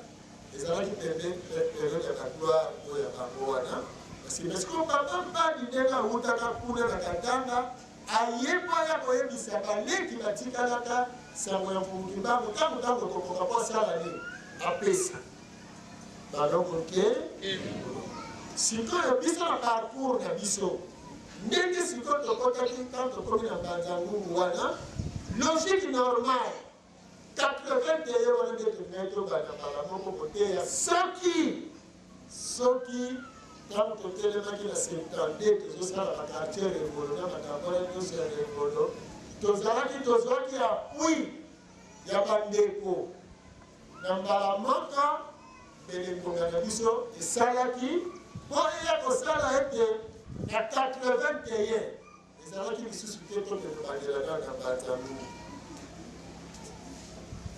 ezalaki pene periode ya ba gloire oyo ya bango wana parce que papa Mbadi ndenge awutaka kuna na Katanga aye mpo aya koyebisa baleki batikalaka sango ya Mfumu Kimbangu ntango ntango ekokoka mpo asala nini apesa baloko ke sikoyo biso na parcours na biso Ndenge sikoyo tokotaki ntango tokomi na Mbanza Ngungu wana, logique normale 81 wana nde tolingaki tobanda mbala moko koteya soki soki ntango totelemaki na 72 tozosala ba quartier Revolo na makambo wana nyonso ya Revolo, tozalaki tozwaki appui ya bandeko. Na mbala moko, mbele ngonga na biso esalaki mpo eya kosala ete na 81 ezalaki lisusu te tokende kobandela nano na Mbanza-Ngungu.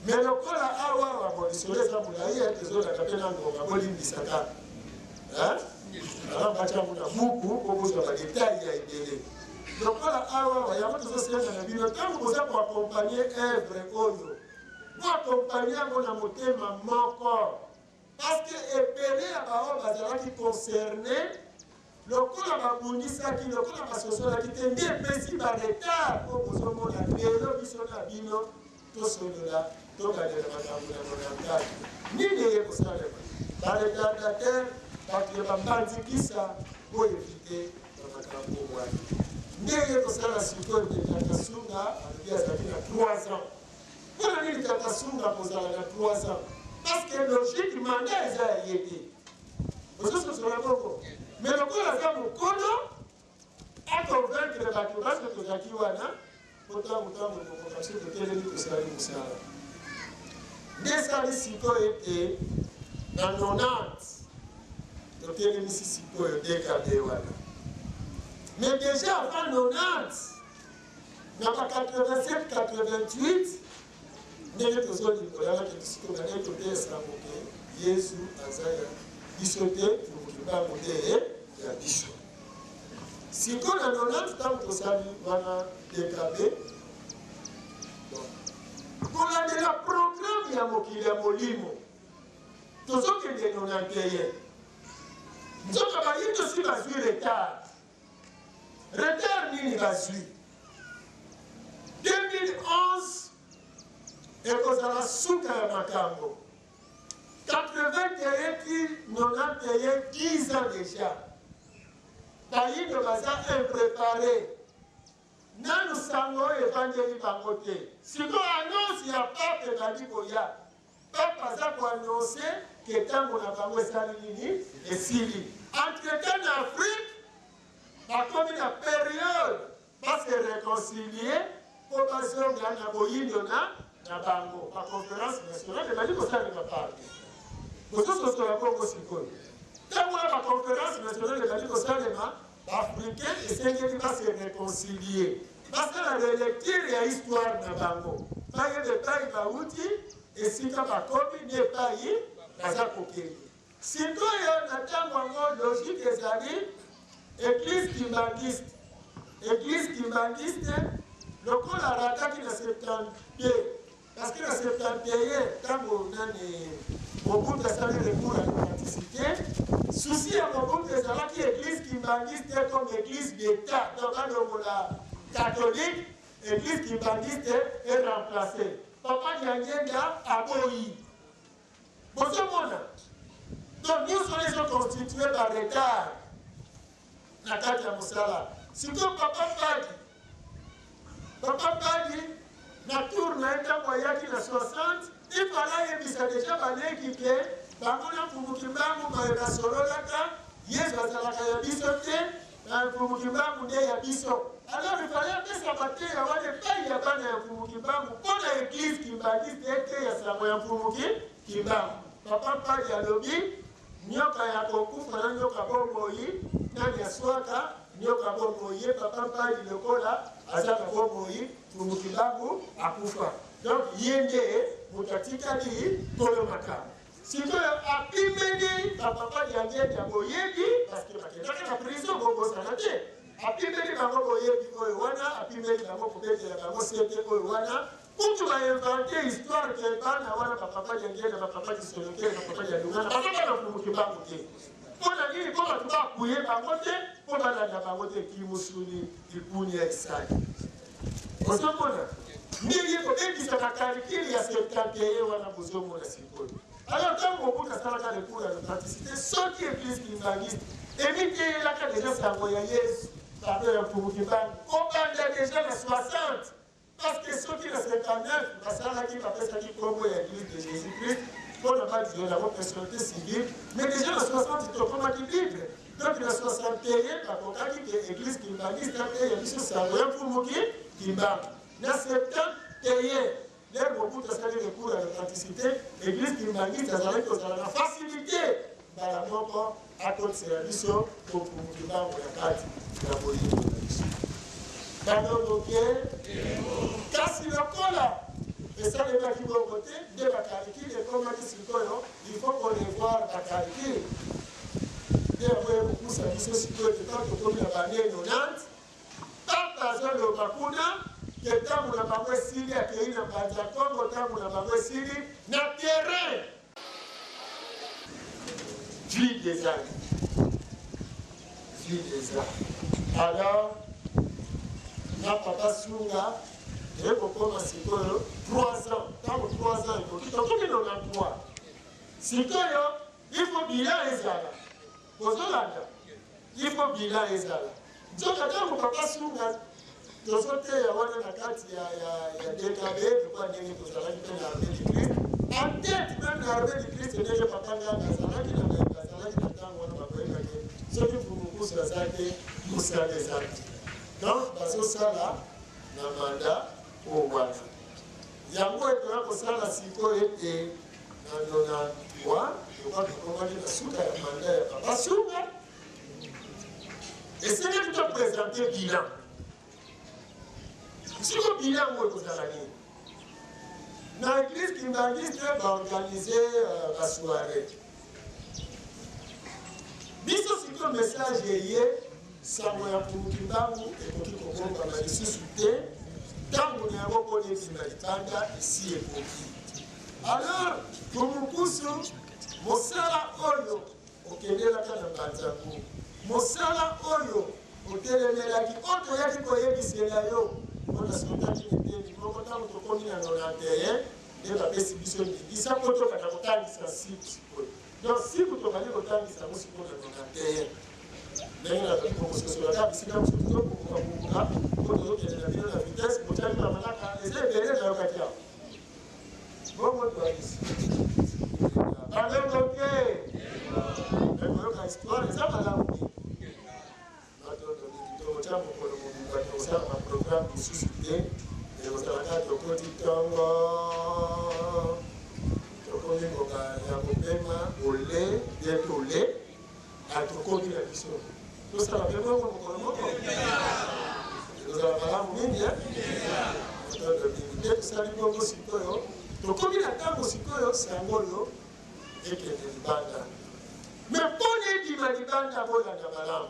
Mais lokola awa awa bon lisolo eza molai eh, tozolanda mpe na ngonga, bolimbisa kaka alors batya yango na buku mpo bozwa badetail ya ebele. Lokola awa awa yango tozosenga na bino, ntango boza koakompagne evre oyo, boakompagne yango na motema moko, parce que ebele ya baoyo bazalaki concerne lokola babundisaki, lokola basosolaki te, nde epesi ba retard oyo bozomona lelo. Biso na bino tosolola, tobandela makambo na 94. Nini eye kosalema? Baretardateur, bato ya bambanzikisa, boevite bamakambo wana. Nde eye kosala sikoyo te Tata Sunga alobi azali na 3 ans. Mpo na nini Tata Sunga kozala na 3 ans? Parce que logique mandat eza ya ye te, ozososola bongo. Mais lokola aza mokolo, aconvaincre bato parce que tozalaki wana po ntango ntango ekokoka, biso totelemi, tosali mosala. Nde esali sikoyo ete na 90 totelemisi sikoyo DKB wana. Mais déjà avant 90, na ba 87 88, ndenge tozolimbolana ke sikoyo bandenge toteya sango ke Yesu aza ya biso te, Mfumu nde ya biso. Sikoyo na 90, ntango tosali wana DKB, kolandela programme ya mokili ya molimo, tozokende 91, nzoka bayindo si bazwi retard. Retard nini bazwi? 2011 ekozala suka ya makambo. 81 ti 91, 10 ans déjà, bayindo baza imprépare, nanu sango oyo evandeli bango te. Sikoyo annonce ya pape ebandi koya, pape aza koannonce ke ntango na bango esali nini? Esili. Entre temps na Afrique bakomi na période base réconcilier mpo bazonga na boyindo na bango. Baconférence nationale ebandi kosalema partout, bozososola bongo. Sikoyo ntango wana baconférence nationale ebandi kosalema, baafricain esengeli base réconcilier, basala relecture ya histoire na bango, bayeba epai bauti, esika bakomi, nde epai baza kokende. Sikoyo na ntango yango, logique ezali église kimbanguiste. Église kimbanguiste lokola arataki na 72, parce que na 71, ntango nani, Mobutu asali recours à l'authenticité, souci ya Mobutu ezalaki église kimbanguiste comme église d'État, donc balongola catholique, église kimbanguiste est remplacé. Papa Diangienda aboyi. Bozomona, donc nyonso wana ezoconstitue baretard na kati ya mosala. Sikoyo papa Mpadi na tour na ye, ntango ayaki na 60, ifala ayebisa deja baleki ke bango na Mfumu Kimbangu baye basololaka, Yesu azalaka ya biso te, na Mfumu Kimbangu nde ya biso. Alors ifale apesa mateya wana epai ya bana ya Mfumu Kimbangu mpo na église kimbanguiste eteya sango ya Mfumu Kimbangu. Papa Mpadi alobi nyoka ya kokufa na nyoka bomoi, nani aswaka nyoka bomoi? Ye papa Mpadi lokola aza na bomoi, Mfumu Kimbangu akufa, donc ye nde moto atikali kolo makambo. Sikoyo apimeli bapapa Diangienda boyebi, parce que bakendaka na prison, bobosana te. Apimeli bango boyebi oyo wana, apimeli bango kobetela bango sete oyo wana. Kutu bainvente histoire ke bana wana, bapapa Diangienda, bapapa Disolokele, bapapa Dialungana, baza bana Mfumu Kimbangu te. Mpo na nini? Mpo bato bakuye bango te, mpo balanda bango te. Kimusuni likuni ya esali, ozomona ndenge kobebisa bacalcul ya 71 wana, bozomona sikoyo. Alors ntango Mobutu asalaka recours ya l'authenticité, soki église kimbanguiste emiteyelaka deja sango ya Yesu, pardon, ya Mfumu Kimbangu, kobanda deja na 60, parce que soki na 59 basalaki, bapesaki nkombo ya Église de Jésus Christ mpona badizela yango personnalité civile, mais déjà na 60 tokomaki libre. Donc na 61 bakokaki ke église kimbanguiste te ya biso sango ya Mfumu Kimbangu. Na 71 L'heure Mobutu asali recours à l'authenticité, Eglise Kimbanguiste azalaki kozala na facilité mbala moko akotisela biso bopungu Kimbangu na kati ya boyingo na biso. Balongoke kasi lokola esalemaki bongo te, nde ba calcul ekomaki sikoyo, il faut ko revoir ba calcul nde yango ekopusa biso sikoyo ete ntango tokomi na ba annee 90 Papa azo loba kuna ke tango na bango esili akeyi na mbanza kongo tango na bango esili na terrain vide ezali vide eza alors na papa sunga ekokoma sikoyo 3 ans ntango 3 ans ekoki tokomi 93 sikoyo il faut bilan ezala Bozolanda? Il faut bilan ezala. Nzoka ntango papa Sunga tozoteya wana na kati ya, ya, ya DKB, lokola ndenge tozalaki mpe na Armée du Christ, en tête même na Armée du Christ, ndenge papa Nganga azalaki na baye bazalaki na ntango wana bakoyebaki soki Mfumu aza te, mosala eza te. Donc bazosala na manda oyo wana. Yango ekoya kosala sikoyo ete Na 93, lokola tokomaki na suka ya mandat ya Papa Sunga, esengeli to presenter bilan. Siko bilan yango ekozala nini? Na eglise kimbanguiste baorganize euh, basoiree. Biso sikoyo message eye sango ya Mfumu Kimbangu ekoki kobombama lisusu te, ntango na yango mpo ebima libanda esi ekoki. Alors Tumukusu, mosala oyo okendelaka na Mbanza-Ngungu, mosala oyo otelemelaki, oyo toyaki koyebisela yo, mpo nasotaki eteni moko ntango tokomi na 91 nde bapesi biso ndingisa mpo tokanda kotangisa siku sikoyo. Donc siku tobandi kotangisa yango sikoyo na 91 ndenge nazali kokososola kaka bisika mosusu tokokoka mpo tozokende na bino na vitesse botyaki bamanaka eza ebele nayokaki awa Bongo toyebisi balongo te me koyoka histoire eza malamu te. Matondo mingi. Tokotya mokolo mobimba, tokosala baprograme mosusu te, ekozala kaka tokoti ntongo, tokomi ngonga ya kopema ole bien tole tokomi na biso tosala mpe bongo mokolo moko ekozala malamu mingi. Matondo mingi. Nde tosali bongo sikoyo, tokomi na ntango sikoyo sango oyo ekende libanda. Me mpona ebima libanda, bolanda malamu,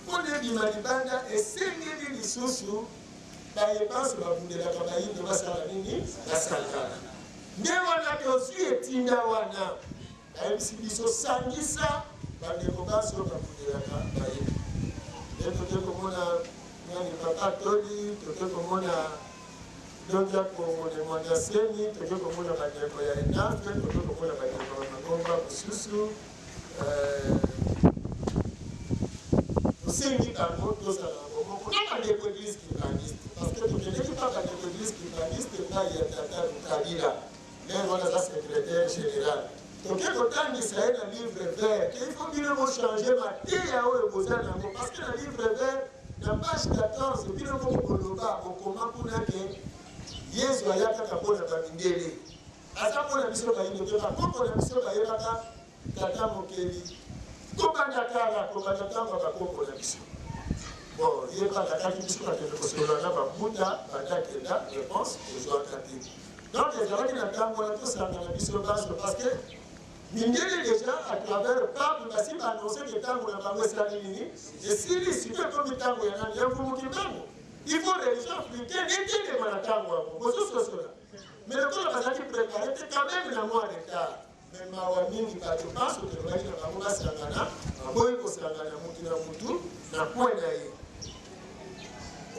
mpona ebima libanda esengeli lisusu baye banso babundelaka bayindo basala nini? Basangana. Nde wana tozwi etinda wana Ayebisi biso, Sangisa bandeko banso babundelaka bayindo. Nde toke komona nani Papa Toli, toke komona Donja Kongo ne Mwanda Semi, toke komona bandeko ya Enafre, toke komona bandeko ya mangomba mosusu. Tosengi bango tozala na bomoko na bandeko Eglise Kimbanguiste, parce que tokendeki pa bandeko Eglise Kimbanguiste epai ya Tata Lukabila. Mère wana aza secretaire general. Toke kotangisa ye na livre vert ke il faut bino bo changer mateya oyo boza na yango, parce que na livre vert na page 14 bino moko boloba bokoma kuna ke Yezu aya kaka mpo na bamindele, aza mpo na biso bayindo te. Bakoko na biso bayebaka Tata Mokeli kobanda kala, kobanda ntango ya bakoko na biso. Bon, ye mpe alakaki biso bakende kosolola na babuta banda akenda, reponse tozwaka te. Donc ezalaki na ntango wana tosangana biso banso, parce que mindele déjà à travers pape basi baannonce ke ntango na bango esali nini, esili. Sikoyo ekomi ntango ya nani? Ya Mfumu Kimbangu. Il faut religion africaine etelema na ntango yango, bozososola. Mais lokola bazalaki prépare te, quand même na mwa retard. Mais mawa mingi bato banso tolobaki na bango basangana, baboyi kosangana, mutu na mutu na coin na ye.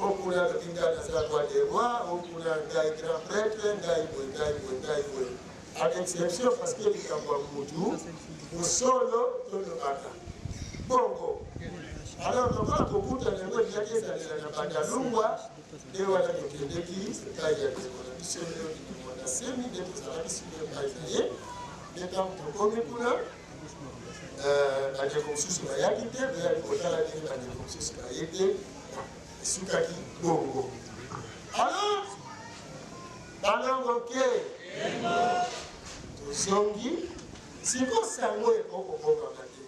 Oyo kuna alobi ngai naza roi des rois, oyo kuna ngai grand prêtre, ngai boye, ngai boye, ngai boye. À l'exception parce que likambo ya mutu mosolo tolobaka bongo. Alors lokola kokutana yango elingaki ezalela na Bandalungwa, nde wana tokendeki epai ya ndeko na biso Leoni Kimwanda Semi, nde tozalaki sikoyo epai na ye. Nde ntango tokomi kuna, bandeko mosusu bayaki te, toyaki kotala ndenge bandeko mosusu baye te, esukaki bongo. Alors, Nkembo! Tozongi sikoyo, sango ekoki kobongama te.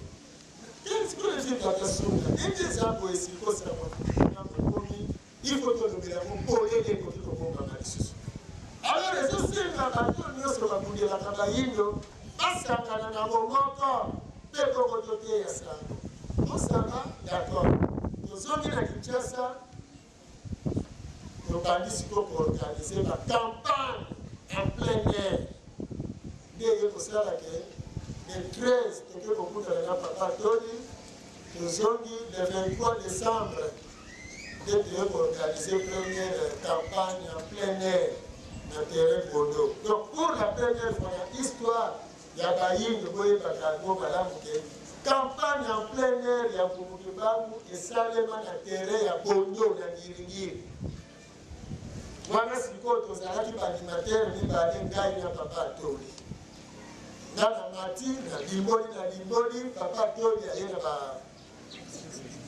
Te, sikoyo esi tata sunga ndenge eza boye, sikoyo sango yango ekomi, il faut tolobela yango polele, ekoki kobongama lisusu. Alors ezosenga bato nyonso babundelaka bayindo basangana na bomoko mpe bongo toteya sango. Bosanga d'accord. Tozongi na Kinshasa. Tobandi sikoyo ko organiser ba campagne en plein air nde eye kosala ke le 13 toke kokutana na papa Toli, tozongi le 23 décembre nde toye ko organiser première campagne en plein air na terrain Bondo. Donc pour la première fois na histoire ya bayindo, boyebaka yango malamu ke campagne en plein air ya Mfumu Kimbangu esalema na terrain ya Bondo na Ngiringiri. Wana sikoyo tozalaki ba animateur mibale, ngai na papa Toli. Nga na mati na limboli na limboli, papa Toli aye na ba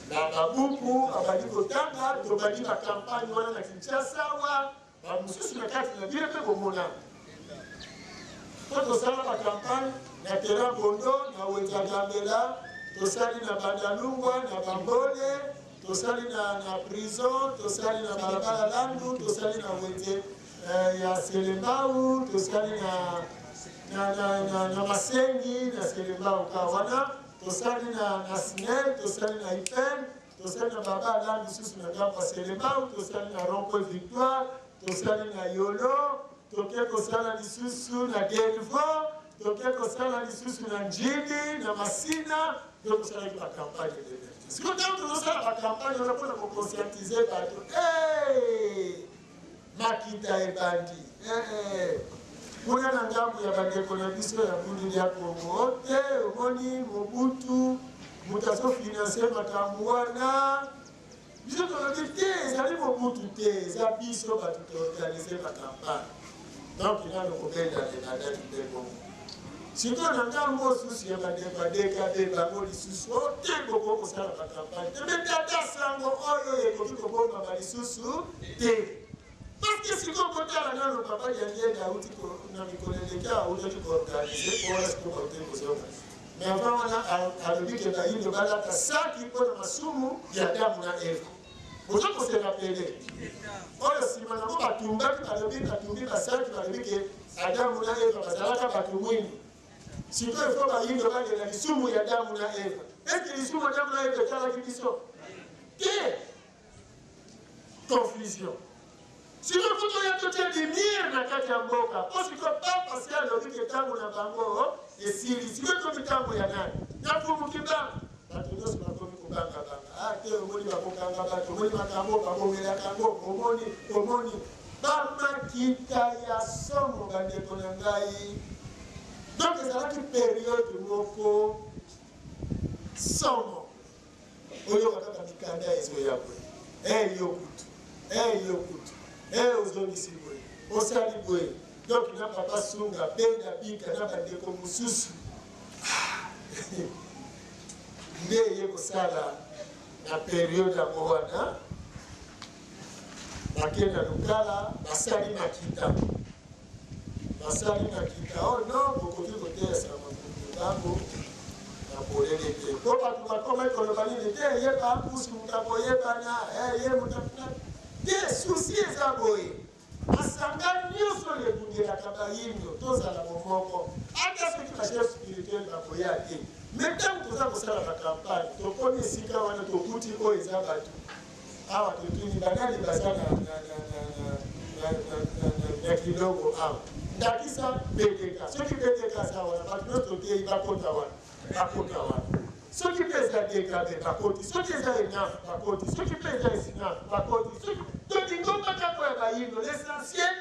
na babuku abandi kotanga. Tobandi ba campagne wana na Kinshasa wa bamosusu na kati na bino mpe komona mpo tosala ba campagne na terrain Bondo, na wenza Gambela, tosali na Bandalungwa, na Bambole, tosali na prison, tosali na balabala Landu, tosali na wenze ya Selembao, tosali na Masengi na Selembao ka wana, tosali na Snel, tosali na Ipen, tosali na balabala Landu lisusu na ngambo ya Selembao, tosali na rond-point Victoire, tosali na Yolo, toke kosala lisusu na Delvaux, toke kosala lisusu na Njili, na Masina. Nde tosalaki ba campagne ebele. Sikoyo ntango tozosala ba campagne wana mpona ko conscientiser bato, makita ebandi kuna na ngambo ya bandeko na biso ya Bundu ya Kongo te. Omoni Mobutu moto azo financer makambo wana. Biso tolobi te, ezali Mobutu te, eza biso bato to organiser ba campagne. Donc nano kobendana ebandaki mpe bongo. Sikoyo na ngambo mosusu ya bandeko ya DKB, bango lisusu o te, bokoki kosala ba campagne te. Me tata, sango oyo ekoki kobombama lisusu te, parce que sikoyo botala nano papa Diangienda auti na mikolo eleki autaki ko organiser po wana sikoyo bautaki kozonga. Mais avant wana alobi ke bayindo balata saki mpo na masumu ya Adamu na Eva. Boza ko se rappeler oyo nsima nango batumbaki, balobi batumbi basaki, balobi ke Adamu na Eva bazalaka bato mwindu. Sikoyo ifo bayindo balela lisumu ya Adamu na Eva. Ete lisumu ya Adamu na Eva etalaki biso te. Confusion. Sikoyo fo toya totia lumière na kati ya mboka, mpo sikoyo papa si alobi ke ntango na bango esili. Sikoyo ekomi ntango ya nani? Ya Mfumu Kimbangu. Bato nyonso bakomi kobangabanga. Ah te, omoni bakokanga bato, omoni makambo babomelaka yango, omoni omoni bamakita ya somo, bandeko na ngai. Donc ezalaki periode moko somo. Oyoka kaka mikanda ezoya boye, eh yo kutu, eh yo kutu, eh ozongisi boye, osali boye. Donc na papa Sunga benda bika na bandeko mosusu nde eye kosala na periode yango wana, bake na Lukala, basali makita, basali makita. Oh non, bokoki koteya sango ntango na polele te, mpo bato bakomaki koloba nini te, yeba kusu moto akoyebana ye moto te. Susi eza boye, masanga nyonso oyo ebundelaka bayindo, tozala bomoko, ata soki ba chef spirituel bakoya te. Me ntango toza kosala ba campagne, tokomi esika wana, tokuti oyo eza bato awa, totuni banani baza na kilongo awa, ndakisa BDK. Soki BDK aza wana, bato nyonso totei bakota wana, bakota wana. Soki mpe eza DKB, bakoti. Soki eza ENAF, bakoti. Soki mpe eza ESINAF, bakoti. Soki to lingomba kaka ya bayindo, l'essentiel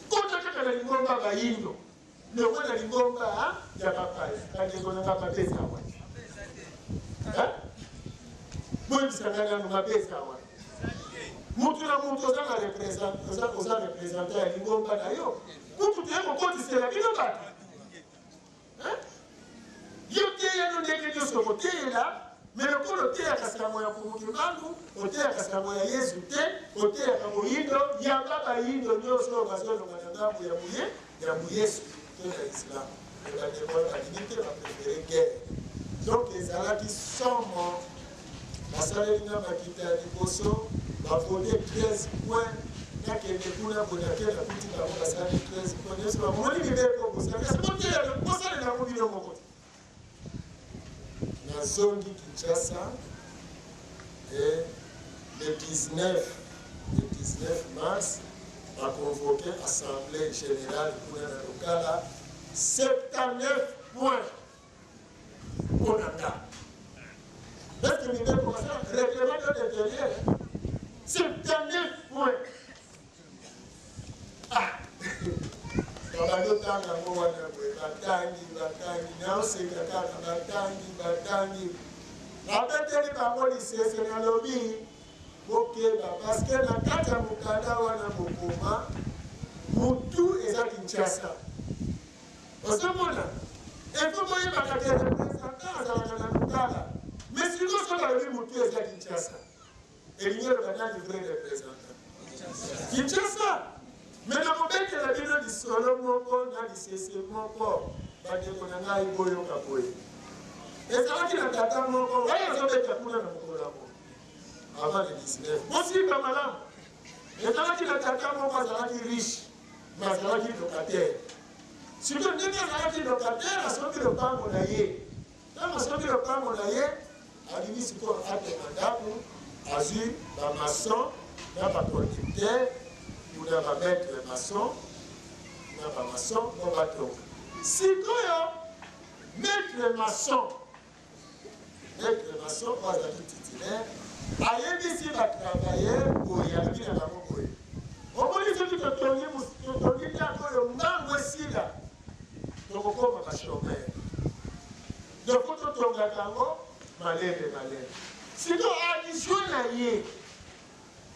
kota kaka na lingomba bayindo, longwa na lingomba ya bapaya. Bandeko na nga, mabe eza wana? Boyebisa ngai nano, mabe eza wana? Mutu na mutu oza na oza représentant ya lingomba na yo. Kutu toye kokotisela bino bato, yo teyano ndenge nyonso koteyela. Mais lokola oteyaka sango ya Mfumu Kimbangu, oteyaka sango ya Yezu te, oteyaka moyindo, yamba bayindo nionso oyo bazolonga na ngambo ya muye ya muyesu to ya islam. Mais bandeko wana balingi te, ba prefere guerre. Donc ezalaki somo. Basaleli nga makita ya liboso, ba vote 13 points, nakende kuna boye nake nakuti bango basali 13 points nyonso, bamoni mibeko bosali, kasi boteya bosalela yango bino moko te. Nazongi Kinshasa et le 19, le 19 mars ba convoquer assemblée générale kuna na Lokala 79 points mpo na nga. Est-ce que mibeko basala règlement d'ordre intérieur 79 points Ah! Babandi otanga yango wana boye, batangi, batangi, naoseka kaka, batangi, batangi. Nabeteli bango lisese, nalobi, bokeba, parce que na kati ya mokanda wana bokoma, mutu eza Kinshasa. Ozomona? Il faut boyebaka ke représentant azalaka na Lukala. Mais sikoyo soki balobi mutu eza Kinshasa, Elingi eloba nani vrai representant? Kinshasa. Mais nakobetela bino lisolo moko na lisese moko, bandeko na ngai, boyoka boye. Ezalaki na tata moko oyo azobeta kuna na mokolo yango avant le 19. Bosimba malamu. Ezalaki na tata moko azalaki riche, mais azalaki locataire. Sikoyo ndenge azalaki locataire, asombi lopango na ye. Ntango asombi lopango na ye, alingi sikoyo atonga ndako, azwi ba maçon na ba conducteur kuna ba maître maçon na ba maçon mpo batonga. Sikoyo maître maçon, maître maçon oyo azalaki titulaire ayebisi ba travailleur boye, alobi na bango boye, omoni soki totongi totongi ndako oyo mbangu esila tokokoma ba chomeur donc faut totongaka yango malembe malembe. Sikoyo adjoint na ye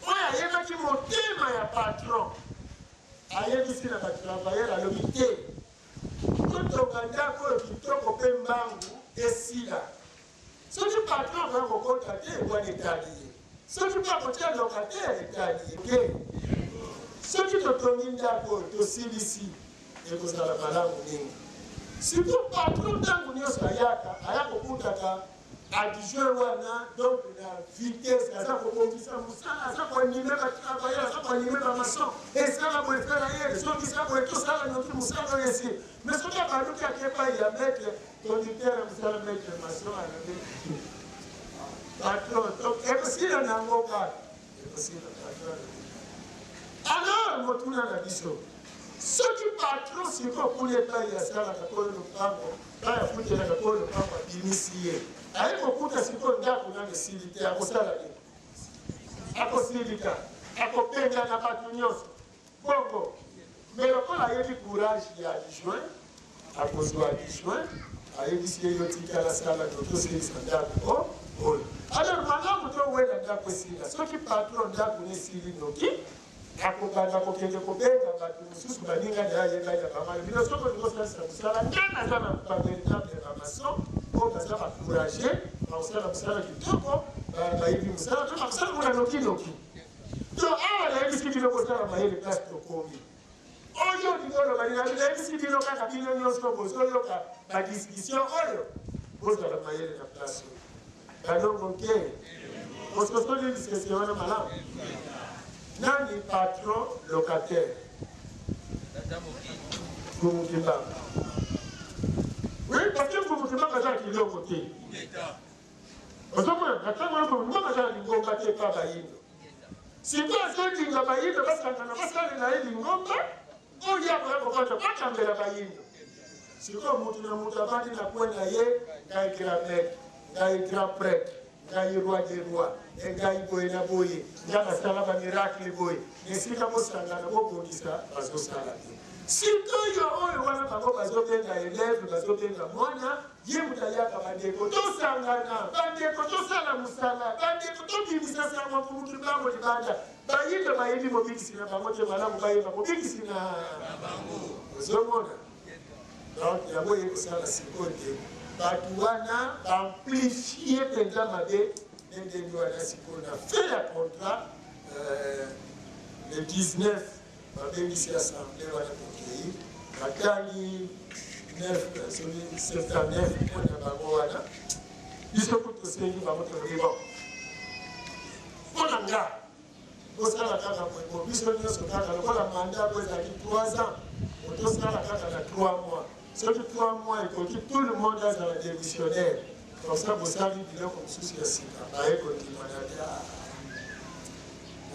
oyo ayebaki motema ya patron ayebisi na ba travailleur alobi te totonga ndako oyo kitoko mpe mbangu esila. Soki patron akoya kokota te wana etali ye, soki mpe akotia locataire etali ye te. Soki totongi ndako oyo tosilisi ekozala malamu mingi. Surtout patron ntango nyonso ayaka aya kokutaka adjoint wana donc na vitesse aza kobongisa mosala, aza koanime ba travailleur, aza koanime ba maçon, esala boye frère aye ezongisa boye tosala noki mosala oyo esili. Mais soki abaluki ake epai ya maître Conducteur ya mosala maitre maçon alobi patron donc ekosila nango kaka ekosila patron alors motuna na biso soki patron sikoyo kuna epai asalaka koyo lopango epai afutelaka koyo lopango abimisi ye aye kokuta sikoyo ndako nano esili te akosala nini akosilika akobengana bato nyonso Bongo, mais lokola ayebi courage ya adjoint, akozua adjoint, ayebisi ye yo tikala sala noki osilisa ndako o oyo. Alors malamu towela ndako esila, soki patron ndako ne esili noki, akobanda kokende kobenga bato mosusu baninga na ye ayebani na bango, alobi no soki olingi osalisa mosala, nga naza na ba veritable ba maçon oyo baza ba courageux, bakosala mosala kitoko, bayebi mosala mpe bakosala kuna noki noki. Donc awa nayebisi bino bozala mayele place tokomi. Oyo olingi oloba nini? Abi nayebisi bino kaka bino nyonso bozoyoka ba discussion oyo bozala mayele na place oyo. Balongo nke bososoli lisese wana malamu. Nani patron locataire? Mfumu Kimbangu. Oui, parce que Mfumu Kimbangu aza kilongo te. Ozomona na ntango wana mfumu aza na lingomba te epa bayindo. Sikoyo azolinga bayindo basangana basalela ye lingomba oyo akoya kokota bakambela bayindo. Sikoyo mutu na mutu avandi na coin na ye, ngai grand maître, ngai grand prêtre, ngai roi des rois, e ngai boye na boye, ngai nasala ba miracle boye. Na esika bosangana bobongisa bazosala te. Sikoyo oyo wana bango bazobenga elève, bazobenga mwana Ye moto ayaka bandeko tosangana, bandeko tosala mosala, bandeko tobimisa sango ya Mfumu Kimbangu libanda. Bayindo bayebi mobikisi na bango te, malamu bayeba mobikisi na bango. Ozomona? Donc yango eye kosala sikoyo te. Bato wana ba amplifier mpenza mabe nde ndenge wana sikoyo na fin ya contrat le 19 babengisi assemblée wana tokei batangi 9 soki 79 mpo na bango wana biso kutu tosengi bango tolobi bon mpo na nga Bosala kaka boye bo biso nionso kaka lokola mandat yango ezalaki 3 ans bo tosala kaka na 3 mois soki 3 mois ekoki tout le monde azala demissionnaire comme ça bosali biloko mosusu ya sika baye kondima na bia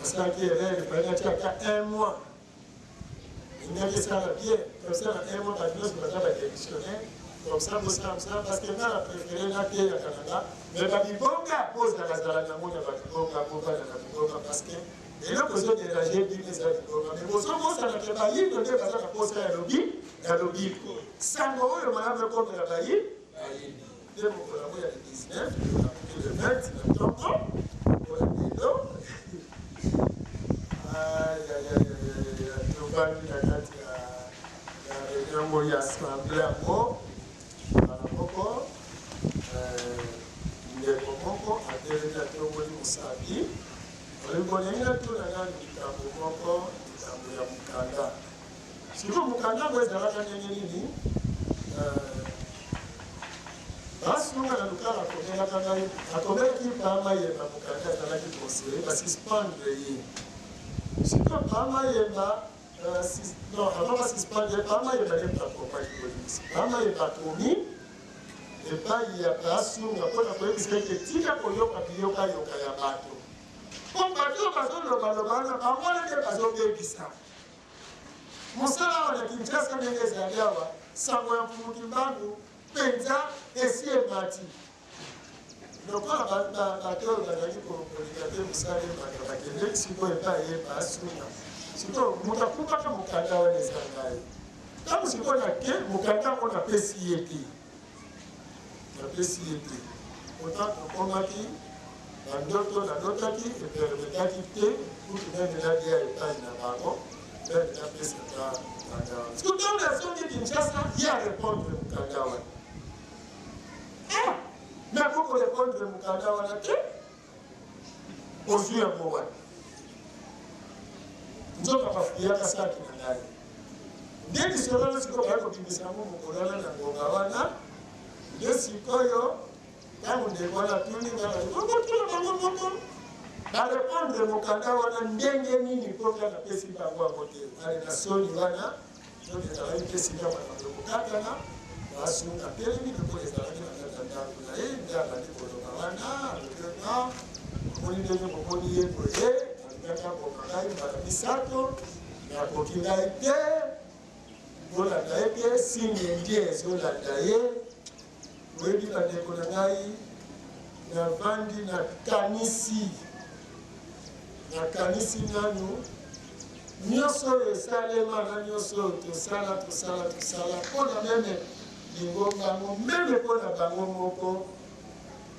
nasalaki erreur efali natia ata 1 mois Elingaki esala bien comme ça na un mois bato nyonso baza ba demissionnaire comme ça bosala mosala parce que nga na préféré nateyaka na nga mais babibonga bozalazala nango na babibonga bovanda na bibonga parce que eloko ezoderange bino eza libonga mais bozobosana ke bayindo nde baza na posa ya lobi ya lobiko sango oyo malamu ekomela bayi bayindo nde mokolo yango ya le 19 le 20 na ntongo oyo lelo tobandi na kati ya réunion yango ya assemblée yango mbala moko ndeko moko atelemi atomboli mosapi alobi bolingi natuna nanu likambo moko likambo ya mokanda Sikoyo mokanda yango ezalaka ndenge nini? Basunga na Lukala akomelaka ngai, akomelaki Pa Mayemba mokanda, azalaki conseiller, ba suspendre ye. Sikoyo Pa Mayemba, non, avant ba suspendre ye, Pa Mayemba nde moto akomaki bolimbisi. Pa Mayemba akomi epai ya Basunga mpo na koyebisa ete tika koyoka biyokayoka ya bato, mpo bato oyo bazolobaloba wana bango wana nde bazobebisa. Mosala awa na Kinshasa ndenge ezali awa, sango ya Mfumu Kimbangu penza esi emati. Lokola bato oyo bazali kolinga te mosala emata, bakendeki sikoyo epai ye basunga. Sikoyo moto akumbaka mokanda wana eza ngai. Ntango sikoyo nake mokanda yango napesi ye te. Napesi ye te. Pourtant tokomaki na ndoto nalotaki epermetaki te kutu meme nalia epai na bango meme napesa ata mokanda wana. Sikoyo ntango nazongi Kinshasa ye arepondre mokanda wana. Ah! Nakoki korepondre mokanda wana te. Ozwi yango wapi? Nzoka bafuyaka saki na ngai. Nde lisolo wana sikoyo baye kobimisa yango mokolo wana na ngonga wana. Nde sikoyo ntango ndeko wana atuni ngai nalobi bokotuna bango moko barepondre mokanda wana ndenge nini mpo ngai napesi bango yango te. Ale na soni wana nzoka ezalaki mpe esika makambo ekokatana. Basunga atelemi lokola ezalaki na kati ya ndako na ye nde abandi koloba wana alobi non omoni ndenge bomoni ye boye alingaki aboma ngai mbala misato nakoki ngai te bolanda ye te signe indien ezolanda ye boyebi bandeko na ngai navandi nakanisi nakanisi nanu Nyonso oyo esalema na nyonso oyo tosala, tosala, tosala mpo na meme lingomba yango, meme mpo na bango moko,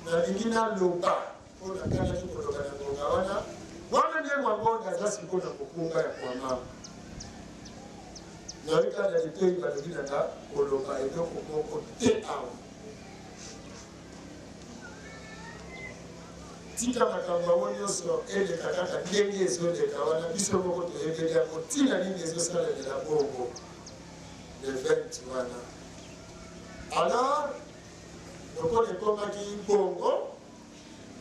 nalingi naloba mpo nakanaki koloba na ngonga wana. Wana nde Mwambonda aza sikoyo na mokumba ya Kwamambu. Nayoki na litoyi balobi na nga koloba eloko moko te awa. Tika makambo yango nyonso eleka kaka ndenge ezoleka wana, biso moko toyebeli yango ntina nini ezosalemela bongo le 20 wana. Alors lokola ekomaki bongo,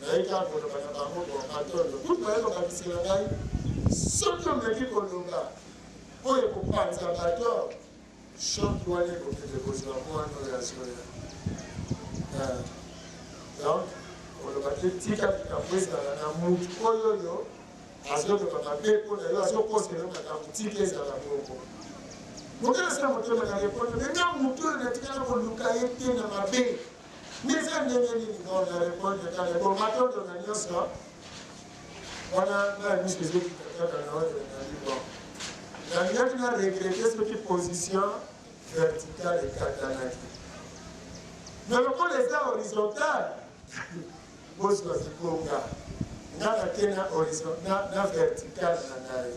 naye kaka koloba na bango bon matondo kutu baye kobakisela ngai soki omeki koloba oyo ekopanza bato Choc wana ekokende kozwa mwana oyo azoya. Eh, donc koloba te tika likambo ezala na mutu oyo oyo azoloba mabe mpo na yo azokosela yo makambo tika ezala bongo. Moke nasala motema na repondre me nga mutu oyo natikala koluka ye te na mabe nde eza ndenge nini bon na repondre kaka bon matondo na nyonso Wana ngai miso ezokita kaka na oyo ezali bon. Nalingaki na regrete soki position verticale ekatanaki. Mais lokola eza horizontale, bozwa bikonga. Nga nake na horizon na, na verticale na ngai.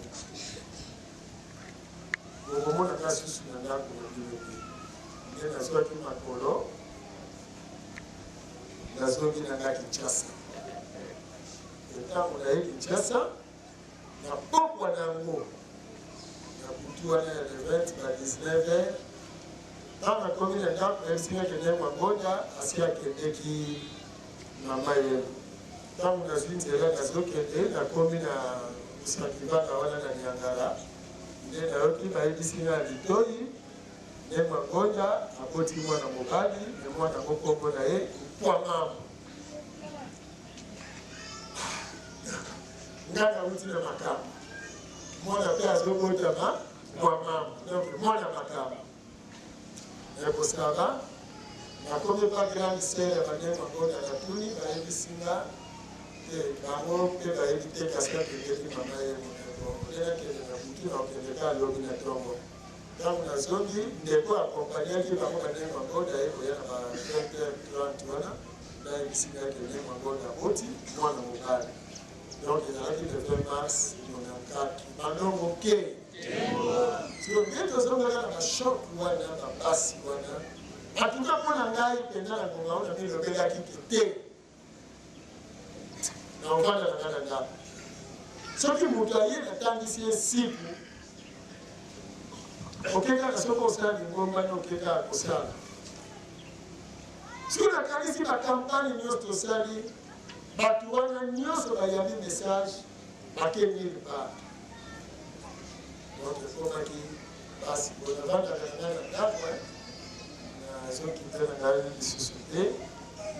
Bokomona nga susu na ndako na bino te. Nde nazwaki makolo. Nazongi na nga Kinshasa. Ntango naye Kinshasa, na pokwa na yango, na butu wana ya le 20 ba 19 heures, ntango nakomi na ndako, nayebisi nga ke Nengwa Ngonda asi akendeki mama ye. Ntango nazwi nzela nazokende, nakomi na Musakivaka wana na Niangala, nde nayoki bayebisi nga na litoyi Nengwa Ngonda aboti mwana mobali, me mwana yango nkombo na ye Nkwamambu. Ngai nauti na makambo, mwana mpe azobotama Nkwamambu, donc mwana makambo. Ekosala nakomi pa grande sœur ya banengwa Ngonda, natuni, bayebisi nga te bango mpe bayebi te, kasi akendeki mama ye moneko nde nakende na butu, nakokende kaka lobi na ntongo. Ntango nazongi, ndeko akompaniaki bango banengwa Ngonda ye koya na ba 20h30 wana, nayebisi nga ke Nengwa Ngonda aboti mwana mobali. Donc ezalaki le 20 mars 94. Bandongo ke siko nde tozongaka na bachoc wana, bapasi wana. Atuka mpo na ngai mpenza na ngonga oyo namilobelaki ke te, na ovanda na ngai na ndako, soki moto aye natangisi ye siku oke kaka, soki osala lingomba nde oke kaka kosala. Soki nakanisi bakampagne nyonso tosali, bato wana nyonso bayambi message, bake nulle part. Donc ekomaki pasi boye, navandaka na ngai na ndako, nazokita na ngai lisusu te.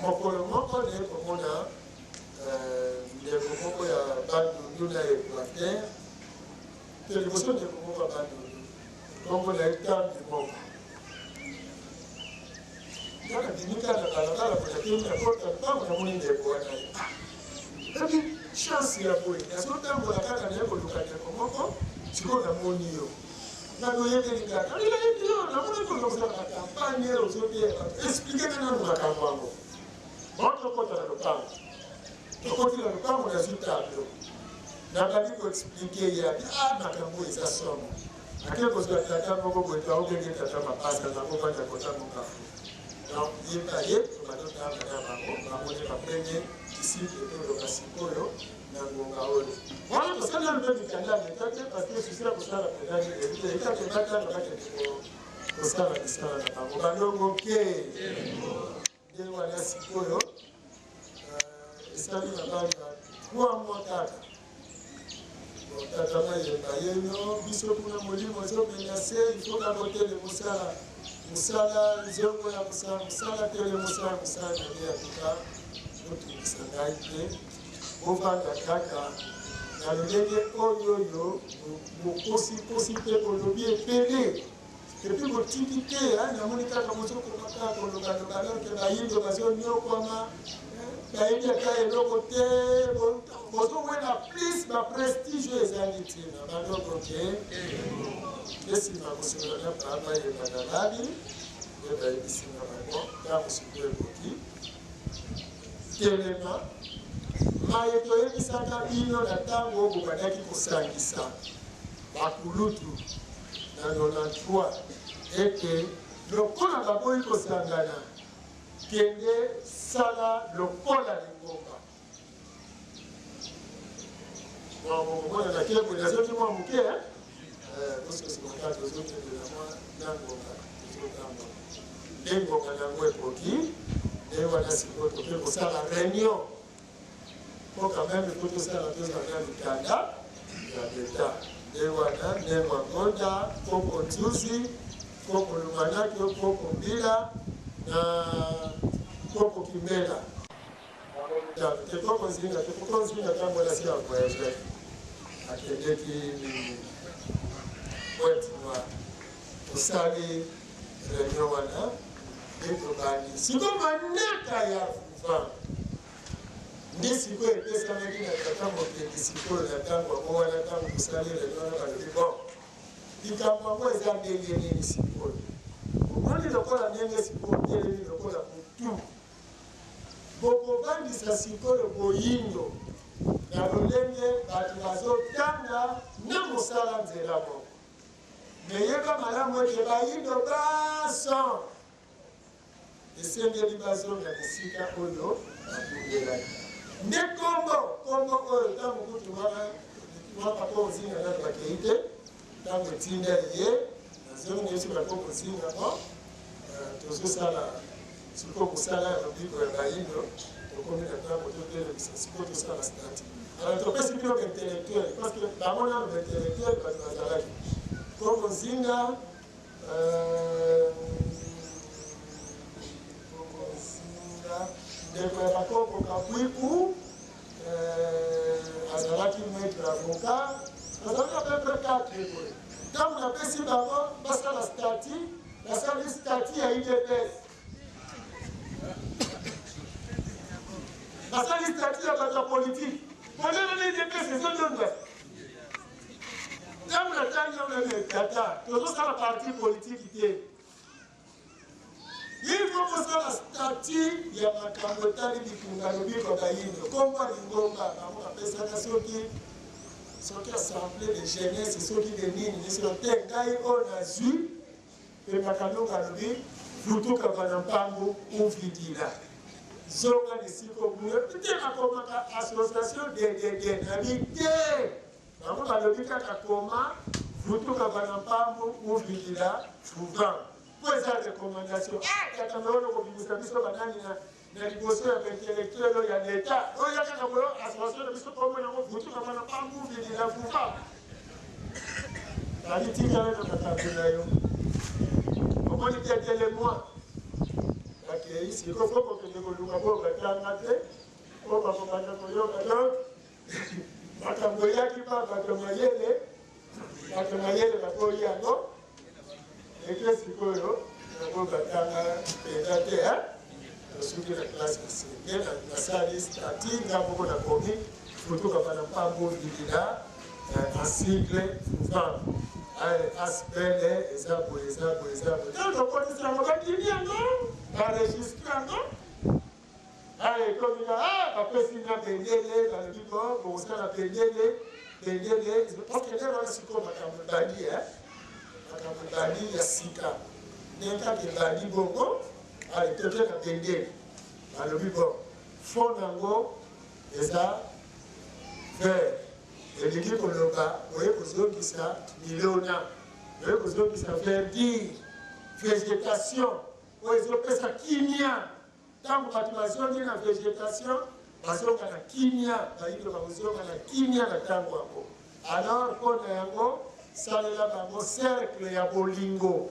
Mokolo moko naye komona ndeko moko ya Bandundu na Equateur te, liboso ndeko moko ya Bandundu, nkombo na ye Tambi moko. Nga nabimi kaka na balabala boye, nakei na porte ya lopango, namoni ndeko wana ye. Epi chance ya boye, nazotambola kaka naye koluka ndeko moko, sikoyo namoni yo. Nga noyebeli kaka, nayebi yo, namonaki ozosala bakampagne, ozoteya bato, explike nga nanu makambo yango. Bon, tokota na lopango. Tokoti na lopango, nazwi tableau, nabandi koexplike ye, abi ah, makambo oyo eza somo. Ake kozwa tata moko boye, baobenge tata Mapasa, aza kovanda kota Mongafu. Donc ye mpe aye, tobandi otanga na bango, bango nde bapremier disciple toloba sikoyo na ngonga oyo. Wana tosali nanu mpe mikanda ya leta te, parce que susi ya kosala mpenza nini te, ekake batanga bakende kosala misala na bango. Balongo ke nde wana sikoyo esali na bana 3 mois kaka. Tata Mayemba yeno biso kuna molimo ezobenda se ifo kaka otele mosala mosala nzongo ya mosala mosala tele mosala mosala na ye atuka botungisa ngai te, bovanda kaka na lolenge oyo oyo bokosikosi mpe bolobi ebele epuis botiki te. Namoni kaka bozokoma kaka kolobaloba alors bayindo bazonyokwama, bayebi ata eloko te, bozowela plus baprestige oyo ezangi ntina. Baloko te esima kosolola na papa yeba na lali nde bayebisi nga bango ntango sikoyo ekoki, telema maye toyebisaka bino na ntango oyo bobandaki kosangisa bakulutu na 93 ete lokola baboyi kosangana, kende sala lokola lingomba. Bokomona na kile boye nazoki mwa moke bososikoka, tozokende na mwa na ngonga, tozotambola nde ngonga na yango ekoki. Nde wana sikoyo toke kosala réunion, po quand même po tosala, tozala na mikanda ya leta. Nde wana Nengwa Ngonda, Koko Nzuzi, Koko Lumanaki, Koko Mbila na Koko Kimbela te, Koko Nzinga te. Koko Nzinga ntango wana si avoyage, akendeki Pointe Noire. Tosali réunion wana nde tobandi sikoyo manaka ya vuvan nde sikoyo epesamaki na tata mokengi. Sikoyo na ntango yango wana, ntango tosali réunion wana, balobi bon, likambo yango eza ndenge nini sikoyo? Omoni lokola ndenge sikoyo otelemi lokola motu, bokovandisa sikoyo boyindo na lolenge bato bazotanga na mosala nzela moko. Me yeba malamu ete bayindo banso. Esengeli bazonga na esika oyo babundelaki. Nde kombo, kombo oyo ntango kutu wana mwa papa Ozinga nanu bakei te, ntango etinda eye, nazongi nayebisi bakoko Ozinga, bon, tozosala sikoyo mosala ya lobiko ya bayindo, tokomi na ntango totelemisa sikoyo tosala statut. Alors topesi bino ba intellectuel parce que bango nanu ba intellectuel bato bazalaki. Koko Nzinga, Koko Nzinga, ndeko ya bakoko Kabwiku, azalaki maitre avocat, bazalaki à peu près 4 boye. Ntango napesi bango basala statut, basali statut ya UDPS. Basali statut ya bato ya politike. Polele na UDPS ezondonda. Ntango natangi yango nabi tata, tozosala parti politike te. Il faut kosala statut ya makambo etali bitumba lobiko ya bayindo. Kombo ya lingomba bango bapesaka soki soki assemblée de jeunesse soki de nini nyonso te, ngai oyo nazwi mpe Makalunga alobi vutuka bana mpangu uvidila zonga na esika obunga te. Nakomaka association ddd nabi te, bango balobi kaka koma vutuka bana mpambu uvidila fuvan mpo eza recommandation. Tata Meolo kobimisa biso banani na liboso ya baintellectuel oyo ya leta oyo ya kaka boyo association na biso kombo yango vutuka bana mpambu uvidila fuvan. Nali tikala na makambo na yo. Omoni tetele mwa bakei siko fo kokende koluka bo batanga te po bakobanda koyoka. Donc makambo eyaki pa bato mayele, bato mayele baboyi yango eke sikoyo yango batanga mpenza te. Tosuki na classe ya senge, nasali statut nga moko, nakomi futuka bana mpambo bilila en sigle fuvan aspl eza boye, eza boye, eza boye. Ntango tokotisi yango, bandimi yango, baregistre yango. Ekomi na bapesi nga bendele, balobi bo bokosala bendele, bendele parce que ndenge wana sikoyo makambo ebandi, makambo ebandi ya sika. Ndenge kaka ebandi bongo, ale toke na bendele, balobi bon, fond yango eza vert, elingi koloba oye kozongisa milona, oye kozongisa verdure, végétation oyo ezopesa kimia. Ntango bato bazongi na vegetation, bazonga na kimia, bayindo bakozonga na kimia na ntango yango. Alors mpo na yango, salela bango cercle ya bolingo,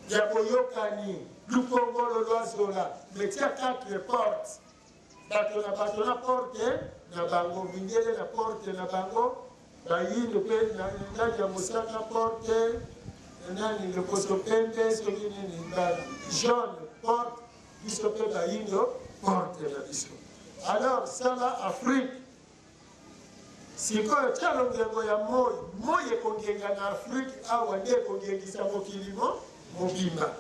ya boyokani, lupongolo lwa zola, mais tia 4 portes, bato na bato na porte na bango, mindele na porte na bango, bayindo mpe nani ya mosaka porte nani, loposo pembe soki nini ba jaune porte, biso mpe bayindo porte na biso. Alors sala Afrique sikoyo, tia longengo ya moi, moi ekongenga na Afrique awa nde ekongengisa mokili mo mobimba.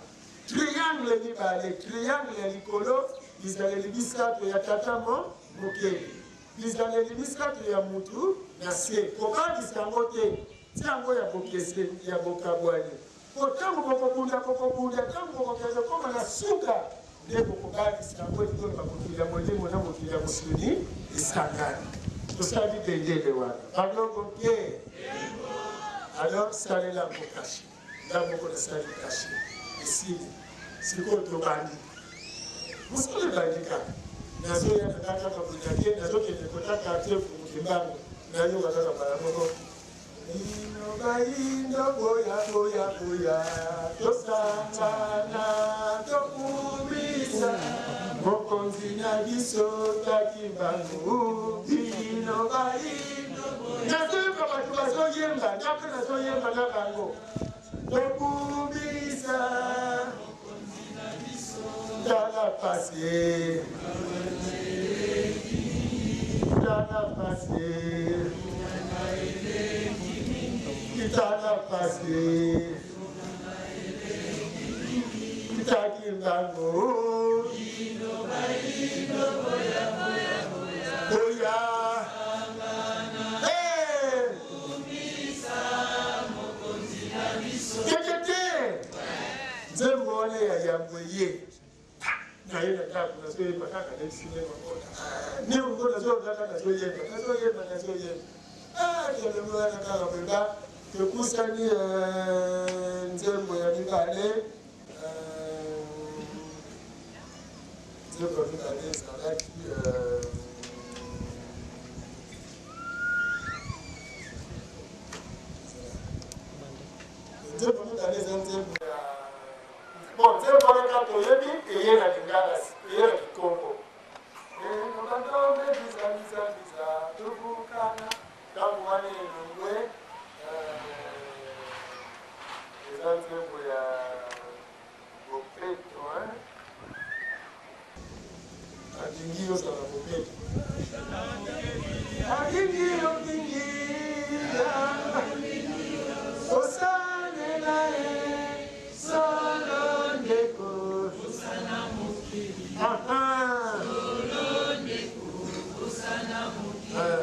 Triangle mibale, triangle ya likolo bizaleli misato ya tata mo mokeli, bizaleli misato ya mutu na se. Kobangisa yango te, tia yango ya bokeseni, ya bokabwani, po ntango bokobunda, bokobunda, ntango bokokende koma na suka nde bokobangisa yango. Elingi koloba mokili ya molimo na mokili ya mosuni esangani. Tosali bendele wana balongo te. Alors salela yango kashe, nga moko nasali kashe, esili. Sikoyo tobandi mosala, ebandi kaka. Nazoya na nga kaka boye, nake nazokende kota quartier Mfumu Kimbangu, nayoka kaka mbala moko: bino bayindo boya, boya, boya, tosangana, tokumisa mokonzi na biso Taki Mbangu. Bino bayindo, nazoyoka bato bazoyemba, nga mpe nazoyemba na bango: tokumisa, tala pasi, tala pasi, tala pasi, Taki Mbangu boya. Hey! Tete te, nzembo wana ya yambo eye. nazoyemba kaka nayebisi Nde Mongo nazoyoka kaka nazoyemba, nazoyemba, nazoyemba. Ah, tolembi wana kaka mpenza topusani nzembo ya mibale. Nzembo ya mibale ezalaki nzembo mibale, eza nzembo ya, bon, nzembo wana kaka toyebi eye na lingala, eye na kikongo. Bandombe biza tobukana. Ntango wana elongwe, eza nzembo ya bopeto. Alingi ozala bopeto, alingi yo mingi, osalela ye solo ndeko. Aha.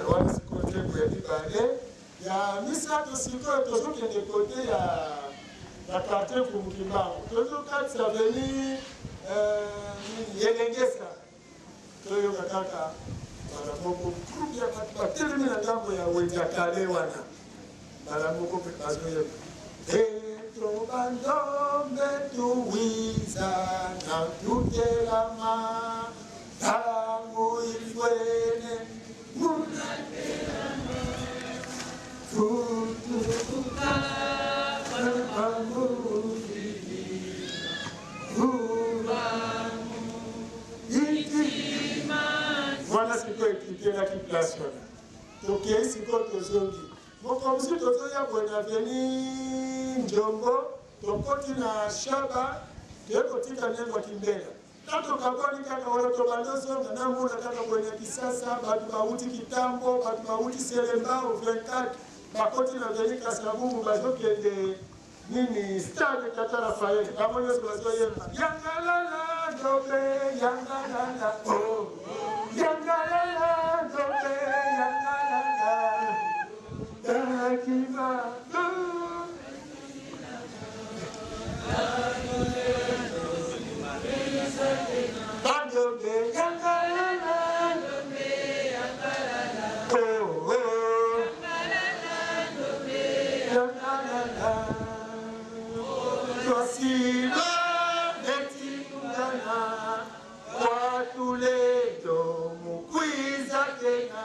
Wana sikoyo nzembo ya mibale. Ya misato, sikoyo tozokende kote ya quartier Mfumukimbangu, tozokatisa avenue nini, Elengesa, toyoka kaka mbala moko groupe ya bato batelemi na ngambo ya wenze ya kale wana. Mbala moko mpe bazoyeba Petro bandombe tuwiza na tutelama ntango ifwene futuka wana. Sikoyo ekitelaki place wana, tokei sikoyo, tozongi moko mosusu, tozoya boye na avenue Njombo, tokoti na Shaba, toye kotika ndenge Kimbela. Ta tokabwani kaka wana, tobandi ozonga, namona kaka boye na Kisasa bato bauti Kitambo, bato bauti Selembao 24, bakoti na avenue Kasavubu, bazokende nini, stade Tata Rafael. Bango nyonso bazoyemba yangalala ndobe yangalala, oh yangalala ndobe yangalala takima. Bandobe yangalala, oh, yangalala twasima netimungana kwatuleto mukwiza tena.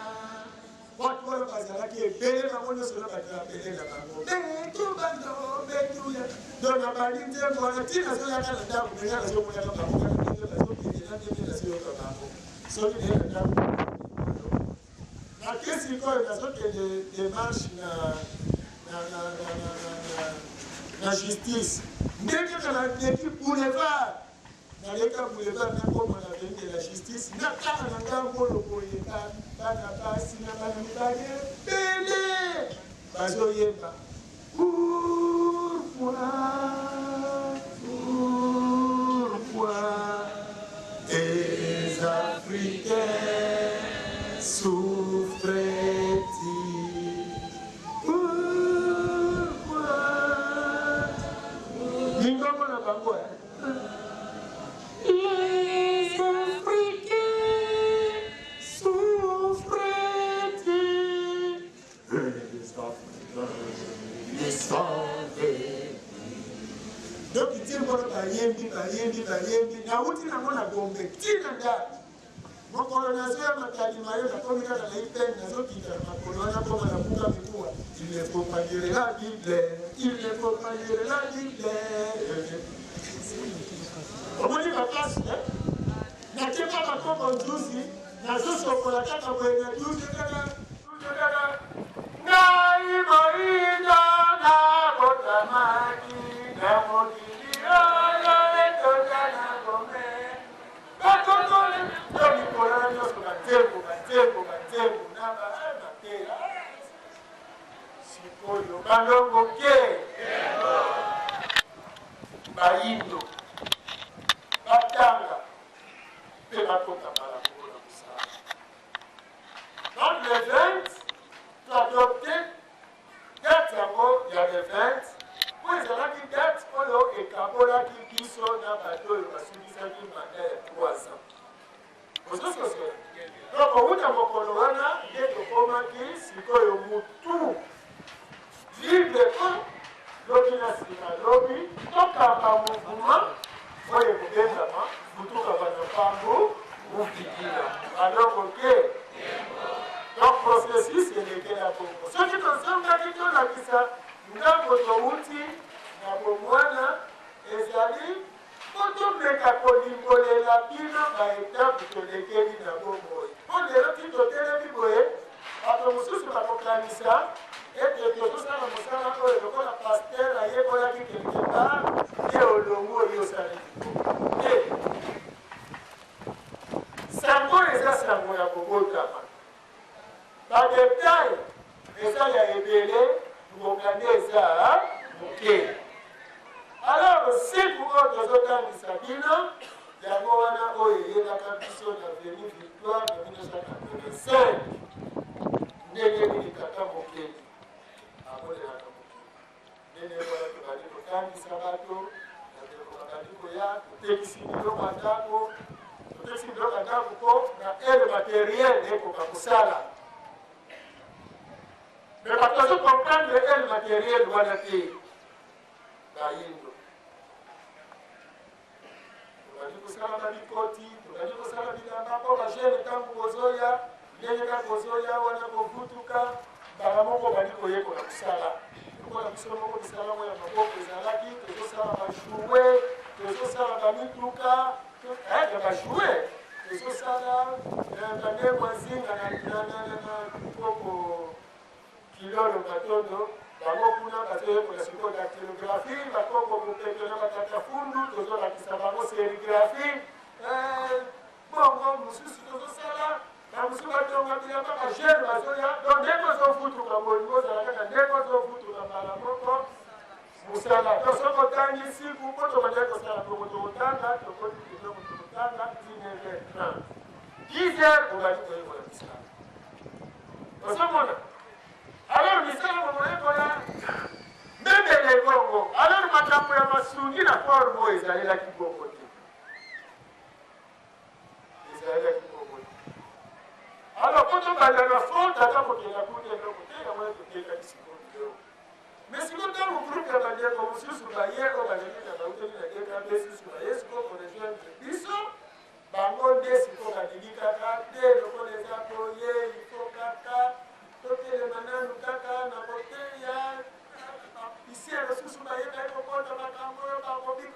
Bato wana bazalaki ebele, bango nyonso na bato ya pele na bango betu bando betu ya. Donc nabandi nzembo wana ntina nazoyaka na ndako ndenge nazomonaka bango kaka ndenge bazokende na ndenge nazoyoka bango. Soki naye na ndako, nake sikoyo, nazokende démarche na justice. Ndenge kaka naleki boulevard, naleka boulevard, nakoma na avenue de la Justice, natala na ngambo oyo boye, bana basi na bana mibali ebele bazoyemba: "Pourquoi, pourquoi les Africains souffrent-ils? Pourquoi?" Mingongo na bango, eh? Les Africains souffrent-ils? Les Africains, les sans. Donc nzembo wana bayembi, bayembi, bayembi, nauti nango na Gombe ntina ndako. Mokolo nazoya Makalima yo, nakomi kaka na ipene, nazokita na makolo wana, koma na buka mikuwa: "Il ne faut pas lire la Bible, il ne faut pas lire la Bible." Omoni bapasi, nakepa bakoko nzuzi, nazosokola kaka boye na duze kaka kaka: "Ngai moyindo nabotamaki na mokili oyo etonda na gome bakokoli." To mikolo na nyonso banzembo, banzembo, banzembo na mateya. Sikoyo balongo ke bayindo batanga mpe bakota mbala moko na mosala. Donc le 20, toadopte date yango ya le 20, po ezalaki date oyo ekabolaki biso na bato oyo basukisaki mandat ya 3 ans. Kowuta mokolo wana nde tokomaki sikoyo mutu libre mpo lobi na sima lobi tokamba mouvement oyo ekobengama Vutuka Bana Mpangu Muvikila. Balongo te. Donc processus elekela bongo. Soki tozongaki tolakisa ngambo towuti na bomwana ezali Mpo tomeka kolimbolela bino ba etapes tolekeli na bomoi. Mpo lelo tii totelemi boye, bato mosusu bakokanisa ete tozosala mosala oyo lokola pasteur ayekolaki quelque part nde olongu oyo osali lingomba. Te. Sango oyo eza sango ya kobotama. Ba details eza ya ebele, ngonga nde eza moke. Alors siku oyo tozotangisa bino yango wana oyo eyelaka biso na Avenue Victoire na 1985, ndenge nini tata mokeli amonelaka mokili. Ndenge wana tobandi kotangisa bato, bandeko babandi koya, totekisi biloko ya ndako, totekisi biloko ya ndako mpo na aide materiel ekoka kosala. Me bato bazo comprendre aide materiel wana te, bayindo. Tobandi kosala ba bikoti, tobandi kosala bilamba mpo ba jeune ntango bozoya, ndenge kaka bozoya wana kovutuka, mbala moko obandi koyekola kosala. Lokola biso moko misala yango ya maboko ezalaki, tozosala ba jouet, tozosala ba mituka, ya ba jouet, tozosala bandeko ya nzinga na koko Kilolo Matondo, bango kuna bazoyekola sikoyo dactylographie, bakoko Mupeto na batata Fundu tozolakisa bango serigraphie, eh, bongo mosusu tozosala na mosusu batonga bilamba, ba jeune bazoya, donc ndenge ozofutuka bolingo ozala kaka ndenge ozofutuka mbala moko mosala. Donc soki otangi siku mpo tobandaki kosala bongo, tokotanga tokoti biloko tokotanga 19h30 10 heures obandi koyekola misala. Ozomona? Alors misala bokoyekola mbembele bongo. Alors makambo ya masungi na forme oyo ezalelaki bongo te. Ezalelaki bongo te. Alors po tobanda na fond tata kokenda kuna eloko te, yango wana totekaki sikoyo biloko. Mais sikoyo ntango groupe ya bandeko mosusu baye oyo bazalaki na bautaki na DKB susu baye sikoyo korejoindre biso, Bango nde sikoyo balingi kaka te lokola eza boye il faut kaka totelema nanu kaka na koteya bapisiere mosusu bayebaki kokota makambo oyo bakobi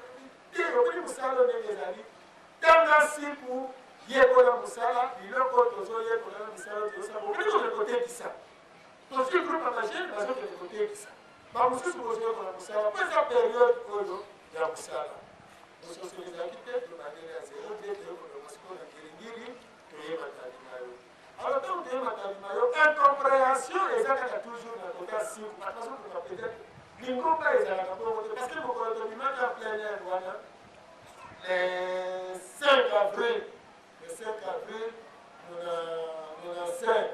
te omoni mosala ndenge ezali tanga siku yekola mosala biloko tozoyekola na misala tozosala omoni kokende kotekisa tozwi groupe ya bajeune bazokende kotekisa bamosusu bozoyekola mosala mpo eza periode oyo ya mosala. Bososoli ezalaki te, tobandeli ya zero nde toye kolongwa sikoyo na Ngiringiri, toye Matadi-Mayo. Alors ntango toye Matadi-Mayo, incomprehension eza kaka toujours na kota siku, bato bazoluka peut-être lingomba ezalaka bongo te, parce que mokolo tobimaka plein air wana le 5 avril, le 5 avril 95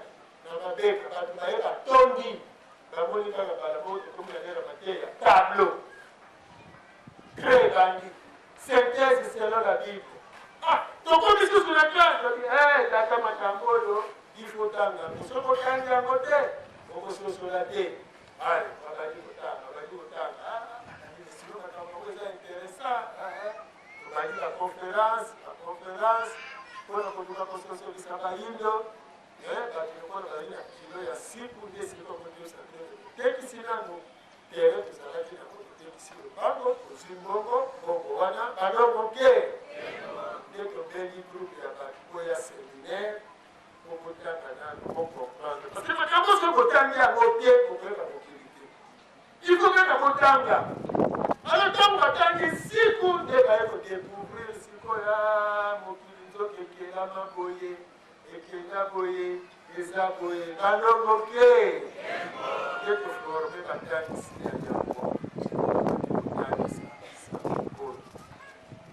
na Mabeka, bato baye batondi, bamoni kaka mbala moko tokomi na lere mateya tableau Très ebandi synthèse selon la Bible. Ah, tokomi susu na classe lobi eh tata makambo oyo il faut tanga yango. Soki otangi yango te okososola te. Allez, babandi kotanga, babandi kotanga. Ah, silo makambo yango eza intéressant. Ah, eh. Tobandi ba conférence, ba conférence mpona koluka kososolisa bayindo. Eh, bato lokola bazali na kilo ya siku nde esika okotosa te. Tekisi nanu Terrain tozalaki nango totekisi lopango tozwi mbongo, mbongo wana balongo ke nde tobengi groupe ya bato boya seminaire po botanga nanu bo comprendre parce que makambo soki botangi yango te bokoyeba mokili te, il faut kaka botanga. Alors ntango batangi siku nde baye kodecouvrir sikoyo mokili nzoka ekelama boye Ekenda boye eza boye balongo ke nde toforme batangisi ya yango kotangisa oyo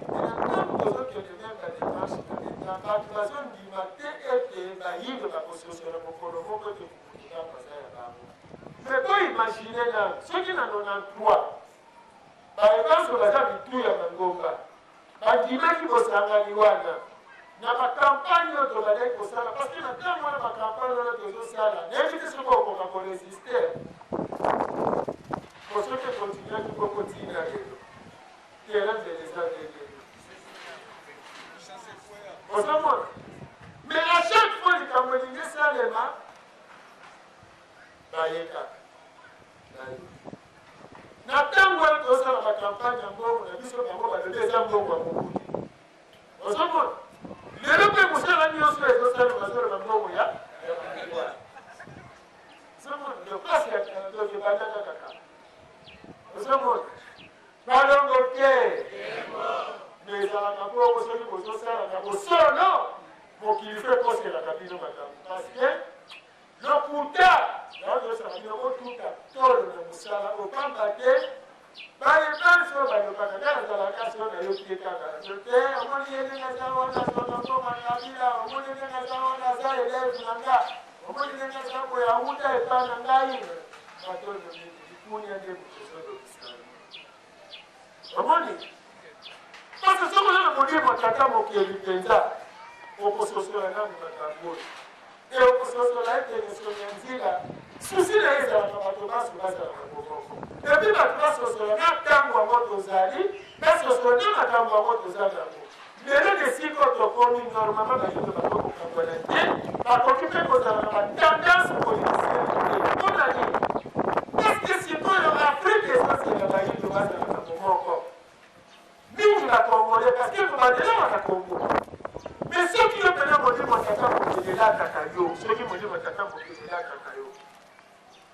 na ntango tozokende meme bademarche na leta bato bazondima te ete bayindo bakososola mokolo moko ete kukutuka baza ya bango. Me boimagine na soki na 93 baye banso baza mitu ya mangomba bandimaki bosangani wana. Na ba campagne oyo tobandaki kosala, parce que na ntango wana ba campagne wana tozosala, nayebi te soki okoka ko resister, po soki ekontinuaki bongo tii na lelo, terrain mbele eza ndenge nini? Ozomona? Mais à chaque fois likambo elingi esalema, baye kaka baye. Na ntango wana tozosala ba campagne ya mbongo na biso, bango balobi eza mbongo ya Mobutu. Ozomona? Lelo mpe mosala nyonso ezosalema bazoloba mbongo ya ya Ozomona? Donc place ya donc ebanda kaka kaka. Ozomona? Balongo te. Mais ezalaka bongo soki bozosala na bosolo, mokili mpe ekoselaka bino makambo parce que Lokuta! Yango toyebisaka bino, botuta tolo na mosala oyo, pamba te baye banso oyo balobaka, ngai nazalaka solo nayoki ye kaka te, omoni ye ndenge aza wana, azwaka mbongo ya Kabila, omoni ndenge aza wana, aza elève na nga, omoni ndenge aza boye, awuta epai na ngai. Matondo mingi, likunia nde moto ezolobisa yo. Omoni? Parce que soki oza na molimo ya tata mokeli mpenza, okososola nanu makambo oyo. E okososola ete Nesoni ya nzila, susi na ye ezalaka bato banso bazala na bomoko. Epuis bato basosola na ntango yango tozali, basosola na makambo yango toza na yango. Lelo na esika oyo tokomi, normalement bayindo bakoki kokabwana te, bakoki mpe kozala na ba tendance politicienne te. Mpo na nini? Parce que sikoyo Afrique ezozela bayindo bazala na bomoko. Mingi ba Congolais, parce que kobandela na Congo. Mais soki yo mpena molimo ya tata mokili elataka yo, soki molimo ya tata mokili elataka yo,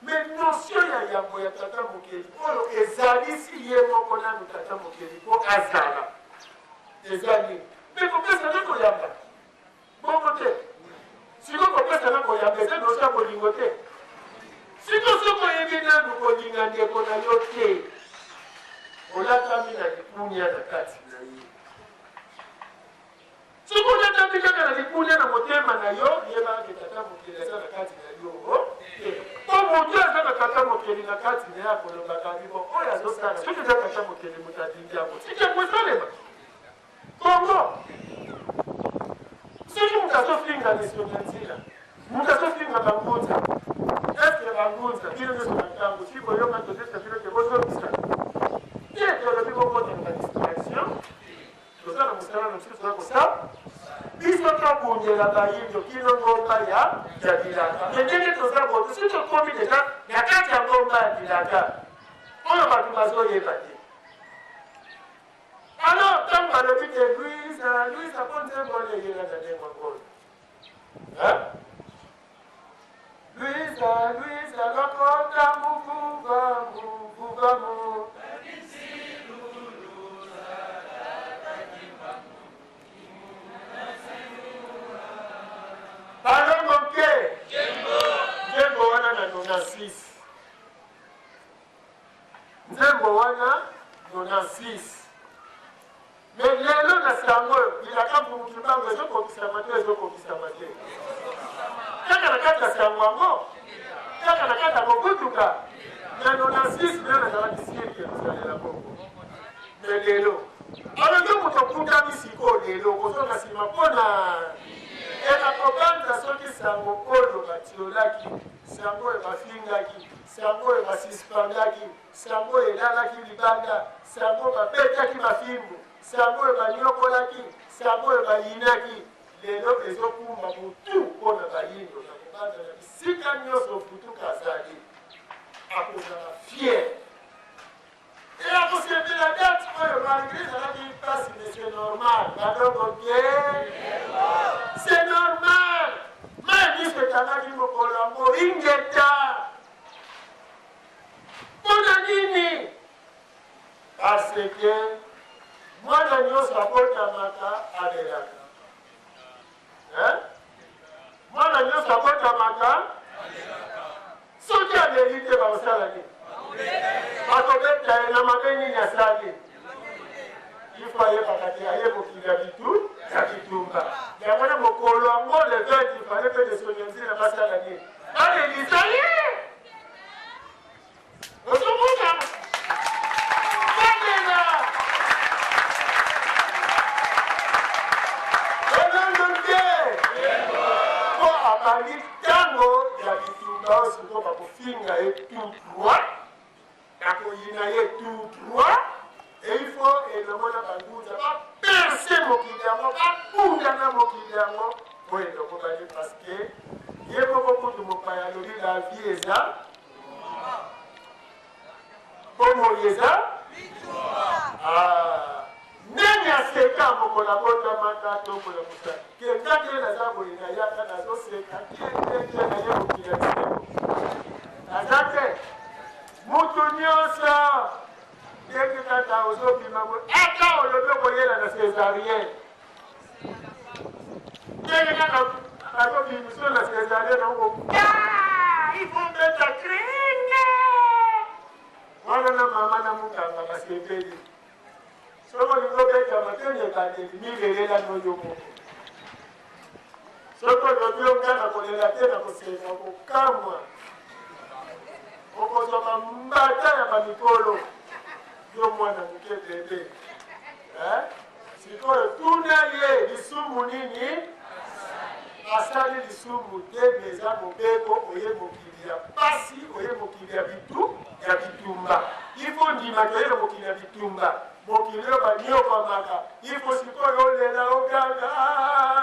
mais notion ya yambo ya tata mokeli oyo ezalisi ye moko nanu tata mokeli mpo azala eza nini? Mpe kopesa nde koyamba bongo te. Sikoyo kopesa na koyamba eza notion ya bolingo te. Sikoyo soki oyebi nanu kolinga ndeko na yo te, olatami na likunia na kati na ye. Soki olatami kaka na likunia na motema na yo, yeba ke tata mokeli aza na kati na yo te. Po moto aza na tata mokeli na kati na ye akolobaka bibo oyo azosala, soki eza tata mokeli moto alingi yango, tika yango esalema. Congo, soki moto azofinga Nesoni ya nzila, moto azofinga bangunza, eske bangunza bino nyonso na ntango si boyoka tozesa bino te bozongisa te, tolobi bokota na badistraction. Toza na mosala na biso toza kosala, biso tobundela bayindo kino ngomba ya ya bilaka. Me ndenge toza boye, tosi tokomi deja na kati ya ngomba ya bilaka oyo bato bazoyeba te. Alors ntango balobi te Luiza, Luiza, mpo nzembo wana eyela na ndenge ngolo Luiza, Luiza, lokota muvuva, muvuva mu. Balongo mpe nzembo wana na 96, nzembo wana 96. Mais lelo na sango oyo bilaka Mfumu Kimbangu ezokokisama te, ezokokisama te. Kaka na kati ya sango yango, kaka na kati ya kobutuka na 96 nde nazalaki siri ya kosalela bongo. Mais lelo alors yo moto okutami sikoyo lelo okozonga nsima mpo na ekakobanza soki sango oyo batiolaki, sango oyo bafingaki, sango oyo basuspendaki, Sango oyo elalaki libanda, sango oyo babetaki mafimbu, sango oyo banyokolaki, sango oyo bayinaki, lelo ezokumba motu mpo na bayindo na kobanza na bisika nyonso Vutuka azali, akozala fier et akosepela date oyo malgré ezalaki mpasi, mais c'est normal, balongo te, c'est normal. Mai miso ekangaki mokolo yango, ingeta. Mpo na nini? Parce que mwana nyonso abotamaka alelaka. Hein? Mwana nyonso abotamaka soki aleli te bakosala nini? Bakobeta ye na mabe nini asali? Ifo ayebaka te aye mokili ya bitu ya bitumba. Yango na mokolo yango le 20 ifale mpe Nesoni ya nzila basala nini? Balelisa ye. Ozomona balela. Ebandi ntango ya bitumba oyo sikoyo bakofinga ye tout droit, bakoyina ye tout droit, et il faut elongo na bangunza baperce mokili yango, babunda na mokili yango oyo elongo bali, parce que ye moko kutu mopaya alobi la vie eza bomoi eza ah, nani aseka mokolo abotamaka to mokolo mosala kenda nde naza boye nayaka nazoseka kiekiekie naye mokili ya bisengo naza te mutu nyonso ndenge kaka ozobima boye ata olobi okoyela na césarien ndenge kaka bazobimiso na césarien nango il faut beta kringe wana na mama na muganga basepeli. Soki olingi obetama te na ebandeli, milelela no yo moko. Soki olobi yo ngai nakolela te, nakoseka, okokamwa. Okozwa bambata ya bamikolo, yo mwana moke bebe. Eh? Sikoyo tuna ye lisumu nini asali? Lisumu te, me eza mobeko. Oye mokili ya pasi, oye mokili ya bitu ya bitumba, ifo ndima toye na mokili ya bitumba, mokili oyo banyokwamaka. Ifo sikoyo olela, oganga,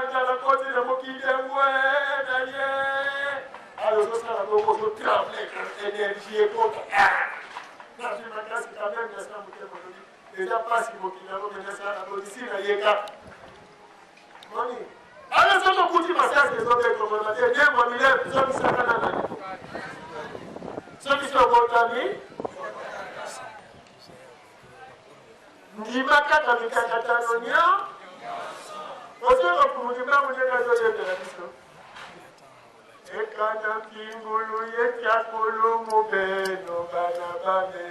nga nakoti na mokili yango na ye. Alo ozosala bongo, ozotremble, energie ekota nazwi makasi quand même. Nasala motema olobi eza pasi mokili yango mpe nasala bolisi na ye kaka moni. Alo soki okuti masasi ezobeta, okoloba te ndembo mileve ezobisaka na nani soki so obotami. Ndima kaka mikakatano nya ozoka kumuki mbangu ndenge azoyembela biso ekana mpingulu yetyakulu mubeno bana bame.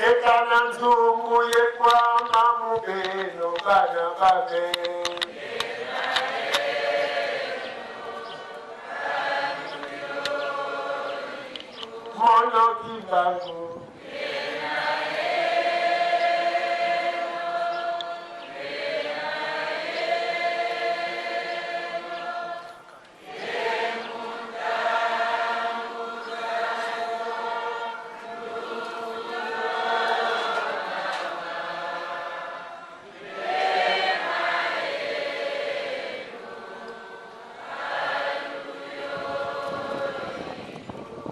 Ekana nzungu yekwama mubeno bana bame. Monoki bango.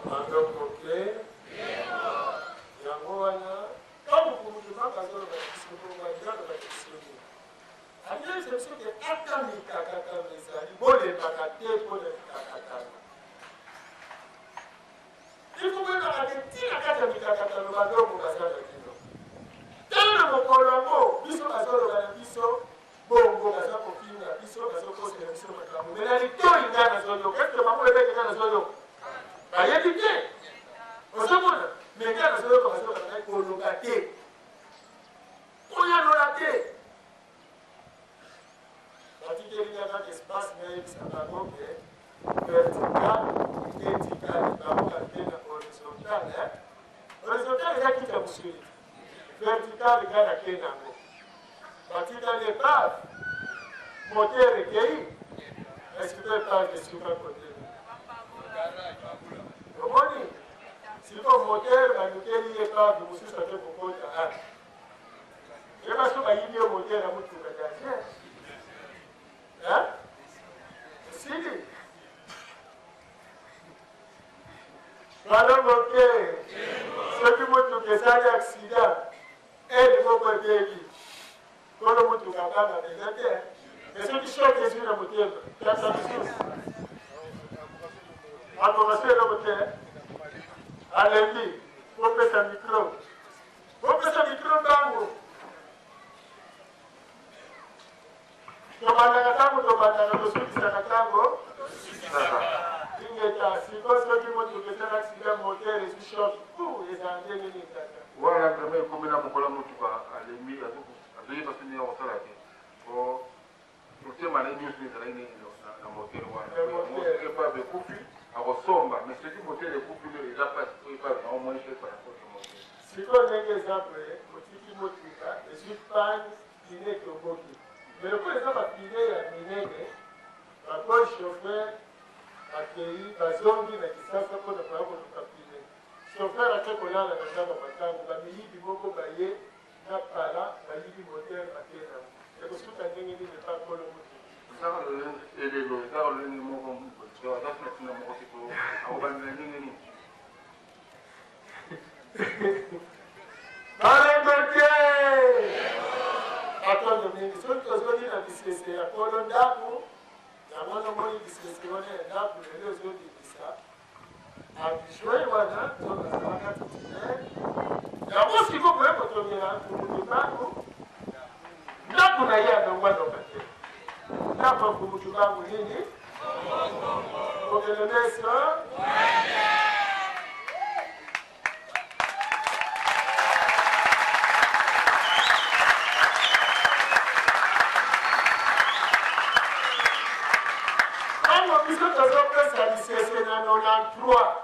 Bandokoke yango wana ntango kumukimaka azoloba biso bongo, alingi aloba biso nini? Alingi biso ke ata mikakatano ezali, bolembaka te mpo na mikakatano. Il faut boyebaka te ntina kati ya mikakatano balongo baza na bino. Tala na mokolo yango biso bazoloba na biso bongo, baza kofinga biso, bazokosela biso makambo, me na litoi ngai nazoyoka. Eske bango oyebeke ngai nazoyoka? Bayebi te. Ozomona, me ngai nazoyoka, bazoloba na ngai koloba te, koyanola te. Batikeli nga kaka espace nayebisa bango ke vertical nde etikali, bango bakende na horizontal. Eh? Horizontal eza kiti ya mosuni, vertical nga nake nango. Batikali epave, moteur ekei, esiko epave esuka kote. Omoni siko moteur balukeli ye epave mosusu ake kokota. Ah. Yeba so bayibi yo moteur ya motuka, danger. Hein? Esili. Balongo te. Soki motuka esali accident, ele moko ebebi. Kolo motuka abanga mpenza te. Mais soki choc ezwi na motema, tata mosusu. Akoka so eloko te. Alembi, kopesa micro. Bopesa micro mbangu. Tobandaka ntango tobandaka, tosukisaka ntango. Ingeta, sikoyo soki motuka esala accident, moteur ezwi choc, ezala ndenge nini tata? Wana vraiment ekomi na mokolo ya motuka alembi, azoyeba soki ndenge akosala te po motema na ye nyonso ezalaki nini na moteur wana. Soki epave ekufi akosomba, mais soki moteur ekufi nde eza pasi po epave nango moins cher par rapport ya moteur. Sikoyo ndenge eza boye, otiki motuka ezwi panne, pneu etoboki. Mais lokola eza ba pneu ya minene, ba boy chauffeur bakeyi bazongi na Kisasa mpo na koya koluka pneu. Chauffeur ake kolala na ndako ya makangu, ba miyibi moko baye na pala bayibi moteur bake nango. Ekosuka ndenge nini epa kolo motuka? Ezaka lolenge elelo ezaka lolenge moko aza na ntina moko te po akobandela ndenge nini? Malembe te! Matondo mingi. Soki tozongi na lisese ya kolo ndako, yango wana omoni lisese wana ya ndako lelo ezolingisa adjoint wana to azalaka titulaire. Yango sikoyo boye kotongela Mfumu Kimbangu ndako na ye alongwa locataire. Ndako ya Mfumu Kimbangu nini? Kokende meso. Ntango biso tozopesa lisese na 93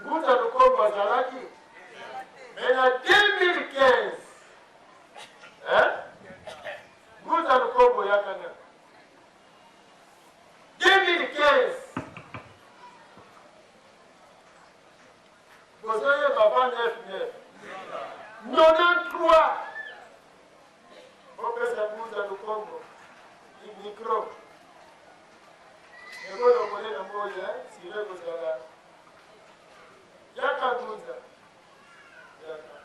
Nguza Lukombo azalaki me na 2015 hein? Nguza Lukombo yaka na 2015 bozoyeba ba 99 93 bopesa Nguza Lukombo micro ekolongole na moi sire kozala yaka Nguza yaka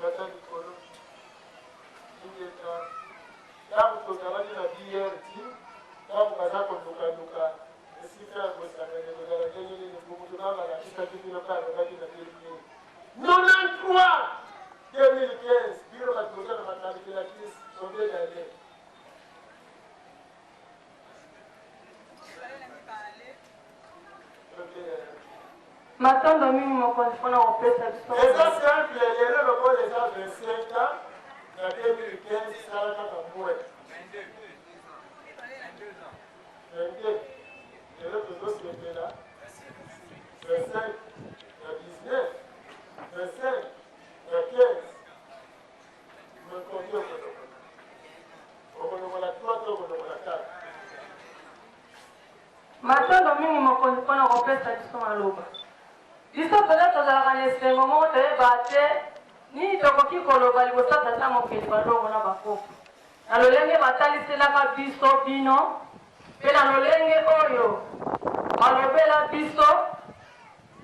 mata likolo ingeta. Ntango tozalaki na BRT, ntango baza kolukaluka esika ya kosangana ekozala ndenge nini, Mbutu Bamba alakisaki bino mpe alobaki na 93 2015 bino bato boza na bacalculatrice combien d'année? Matondo mingi mokonzi mpona kopesa biso. Eza simple, lelo lokola eza 25 ans na 2015 sala kaka moins 22 lelo tozosepela 25 na 19 25 na 15 mais combien okolongola? Okolongola 3 to okolongola 4? Matondo mingi mokonzi pona kopesa biso maloba. Biso penza tozalaka na esengo moko toyebaka te nini tokoki koloba liboso ya Tata Mokeli balongo na bakoko na lolenge bataliselaka biso bino pe na lolenge oyo balobela biso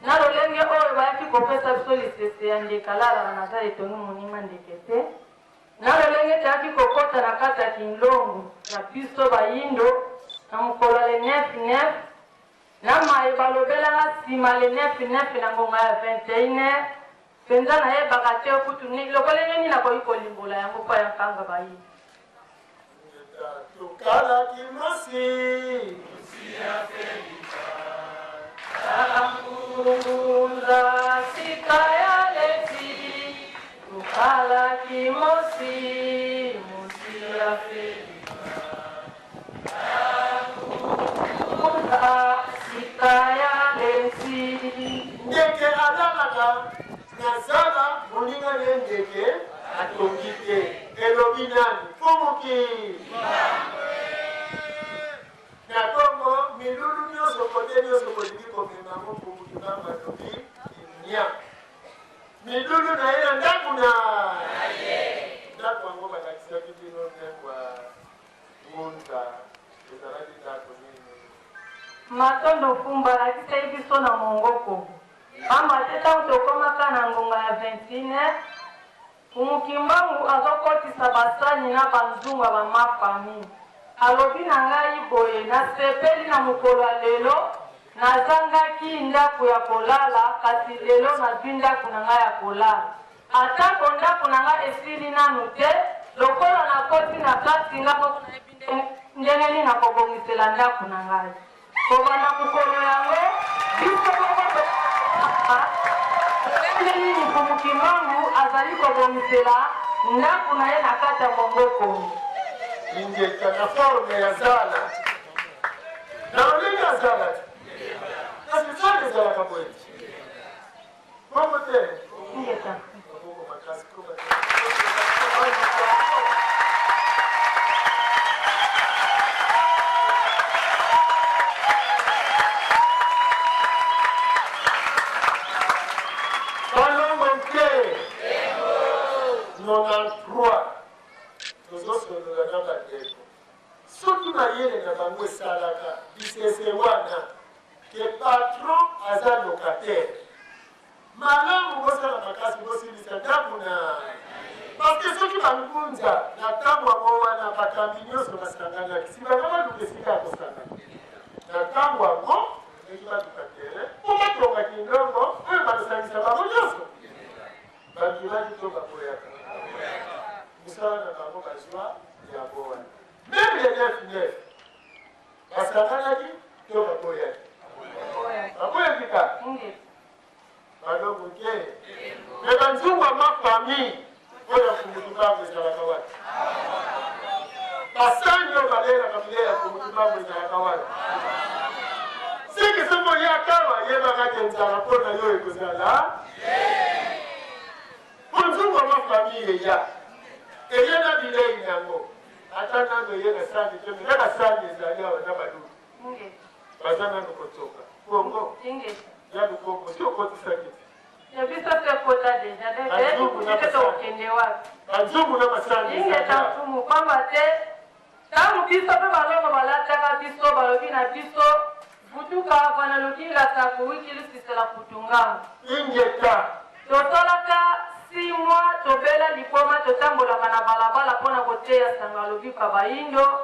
na lolenge oyo bayaki kopesa biso lisese ya ndeke alalaka na zala etongi moninga ndeke te. Na lolenge toyaki kokota na kati ya Kinlongo na biso bayindo na mokolo ya le 9 9, na maye balobelaka sima le 9 9 na ngonga ya 21 heures, penza nayebaka te kutu lokolenge nini nakoki kolimbola yango mpo ya nkanga bayindo. Tokalaki mwasi Ngunza sika ya leti tokalaki mosi mosi ya Felika Ngunza sika ya leti. Ndeke alalaka na zala moninga ne ndeke atongi te elobi nani Mfumu Na Congo milulu nionso kote nionso bolingi komema yango Mfumu Kimbangu alobi kimia milulu na ye na ndaku na ndaku yango balakisaki bino ndengwa Ngunza ezalaki ndaku nini? Matondo Mfumu balakisaki biso na mongoko pamba te tango tokomaka na ngonga ya 21 heures Mfumu Kimbangu azokotisa basani na ba nzungu ya ba ma famille. Alobi na ngai boye, nasepeli na mokolo ya lelo, nazangaki ndaku ya kolala, kasi lelo nazui ndaku na ngai ya kolala. Atako ndaku na ngai esili nanu te, lokola nakoti na kati, ngai moko nayebi ndenge nini nakobongisela ndaku na ngai. Kobanda mokolo yango, biso moko tokoyeba lolenge nini Mfumu Kimbangu azali kobongisela ndako na ye na kati ya Mongo Kongo. Ingeta na forme ya zala. Na lolenge ya zala te. Kasi zala ezalaka boye te. Bongo te? Ingeta. Maboko makasi mpo bato. Balongo te. 93 tozosolola na bandeko soki mayele na bango esalaka bisese wana ke patron aza locataire. Malamu bosala makasi bosilisa ndako na parce que soki bangunza na ntango yango wana bakambi nyonso basanganaki si bango baluka esika ya kosangana na ntango yango ndenge baluka terrain mpo batonga kindongo oyo bakosangisa bango nyonso bandimaki to baboyaka mosala na bango bazwa yango wana meme le 9 9 Basanganaki to baboyaki? Baboyaki ka? Balongo te. Me banzungu ya ma famille oyo ya Mfumu Kimbangu ezalaka wapi? Basani oyo balelaka bilei ya Mfumu Kimbangu ezalaka wapi? Seke soki oyaka awa yebaka ke nzala mpo na yo ekozala mpo nzungu ya ma famille eya eye na bilei na yango. Ata nanu eye na sani te mais na ba sani ezali awa na baluba baza nanu kotoka Congo ya lukongo si okotisaki te. Ya biso se ekota deja donc toyebi kutu te tokokende wapi. Banzungu na basani Ingeta mfumu pamba te tango biso pe balongo balataka biso balobi na biso vutuka vana lukinga saku wiki lusisela kutungangu. Ingeta. Tosalaka 6 mois tobela liboma totambolaka na balabala pona koteya sango ya lobiko ya bayindo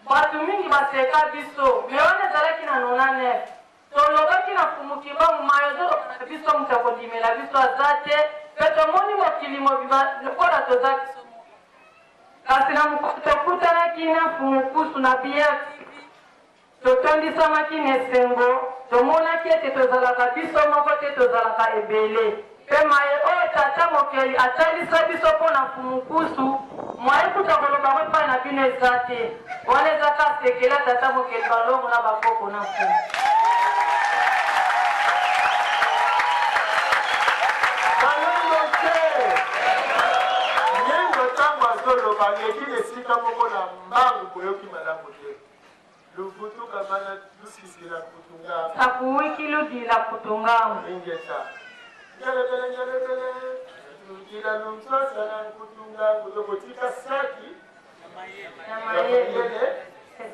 batu mingi baseka biso mais wana ezalaki na 99 tolobaki na Mfumu Kimbangu maye ozoloba na biso moto akondimela biso aza te pe tomoni mokili mobimba lokola toza biso moko kasi na mokolo tokutanaki na Mfumu Kusu na BRTV Totondisamaki na esengo, tomonaki ete tozalaka biso moko te, tozalaka ebele. Mpe maye oyo Tata Mokeli atalisa biso mpo na Mfumu Nkusu, mwaye kutu ya koloba yango epai na bino eza te. Wana eza kaka sekele ya Tata Mokeli balongo na bakoko na Mfumu. Balongo te! Nyendo ntango azoloba aleki na esika moko na mbangu, boyoki malamu te. Luvutuka bana lusisila kutunga. Sakuwiki ludila kutungamu. Ingeta. Ngelebele ngelebele. Ludila luntsasa na kutunga kutokotika saki. Na mayele.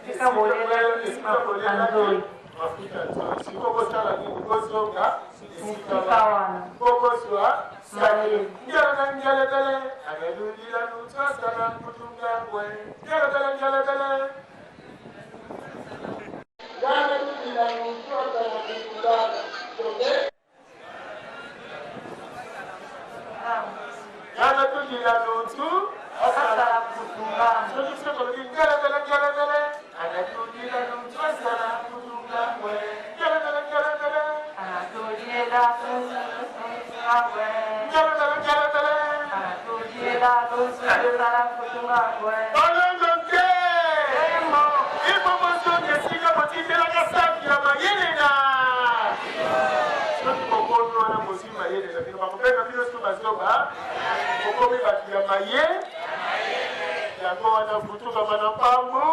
Esika bolelaki mafuta nzoi. Mafuta nzoi. Siko bosala nini? Bozonga esika wana. Boboswa saki. Ngelebele ngelebele. Aleludila luntsasa na kutunga ngwe. Ngelebele ngelebele. Esika botindelaka saki ya mayele na soki bokomi wana bozwi mayele na bino, bakobenga bino so bazoba, bokomi bato ya maye. Yango wana vutuka bana pambu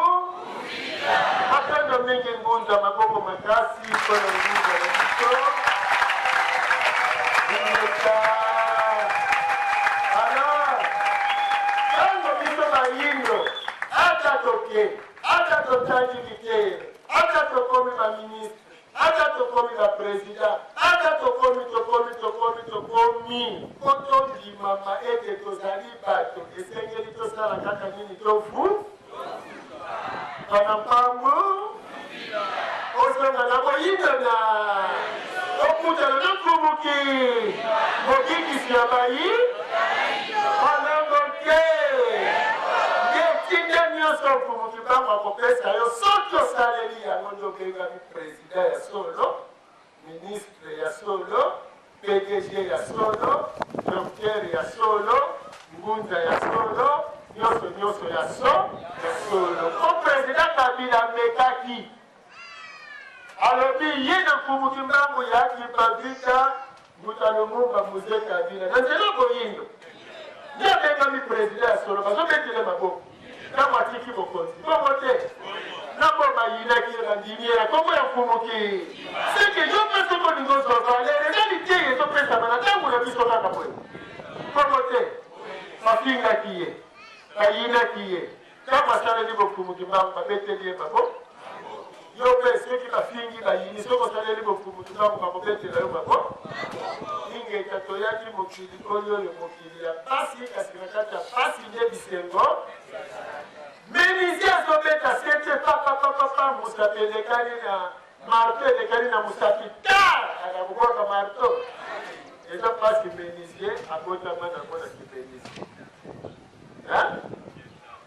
matondo mingi ngunza maboko makasi mpo na ngunza na biso ingeta. Alors ntango biso bayindo ata toke Ata totangi biteyelo, ata tokomi ba ministre, ata tokomi ba president, ata tokomi, tokomi, tokomi, tokomi, mpo tondimama ete tozali bato, esengeli tosala kaka nini? Tofu bana mpangu, ozonga na boyindo na okutana na mfumuki mobikisi ya bayi Balongo te. Nde etinda nyonso Mfumu Kimbangu akopesa yo, soki osaleli yango nde obengami president ya solo, ministre ya solo, PDG ya solo, docteur ya solo, ngunza ya solo, nyonso nyonso ya so ya solo. Po president Kabila amekaki, alobi ye na Mfumu Kimbangu ya Kimpa Vita. Mbuta Lumumba, Mzee Kabila na nzela boyindo nde abengami president ya solo, bazobetele maboko ntango atiki bokonzi bongo te na bo bayinaki ye bandimi ye na nkombo ya mfumuki seke yo mpe soki olingi ozwa valere eza liteyi ezopesama na ntango na biso kaka boye bongo te bafingaki ye bayinaki ye Ntango asaleli bofumu Kimbangu, babeteli ye maboko. Yo mpe soki bafingi bayini, soki osaleli bofumu Kimbangu, bakobetela yo maboko. Ingeta, toyaki mokili oyo oyo mokili ya pasi, kasi na kati ya pasi nde bisengo. Menuisier azobeta sete papapapapa, mosapi elekani na marto, elekani na mosapi ta akakobwaka marto. Eza pasi, menuisier abotama nango na kimenuisier.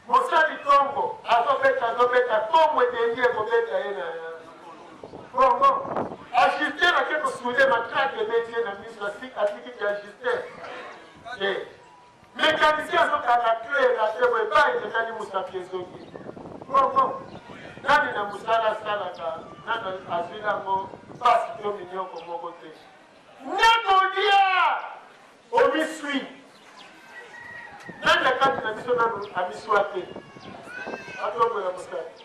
Mosali Congo azobeta azobeta Congo edengi ekobeta ye na Congo. Ajuster ake kosude matrake ebeti ye na miso atiki ki ajuster te. Mécanicien azokanga cle na te boye ba elekani mosapi ezongi Congo. Nani na mosala asalaka nano azwi nango mpasi to minyoko moko te. Nakolia Omiswi. Nani na kati na biso nanu amiswa te? Atombola mosapi.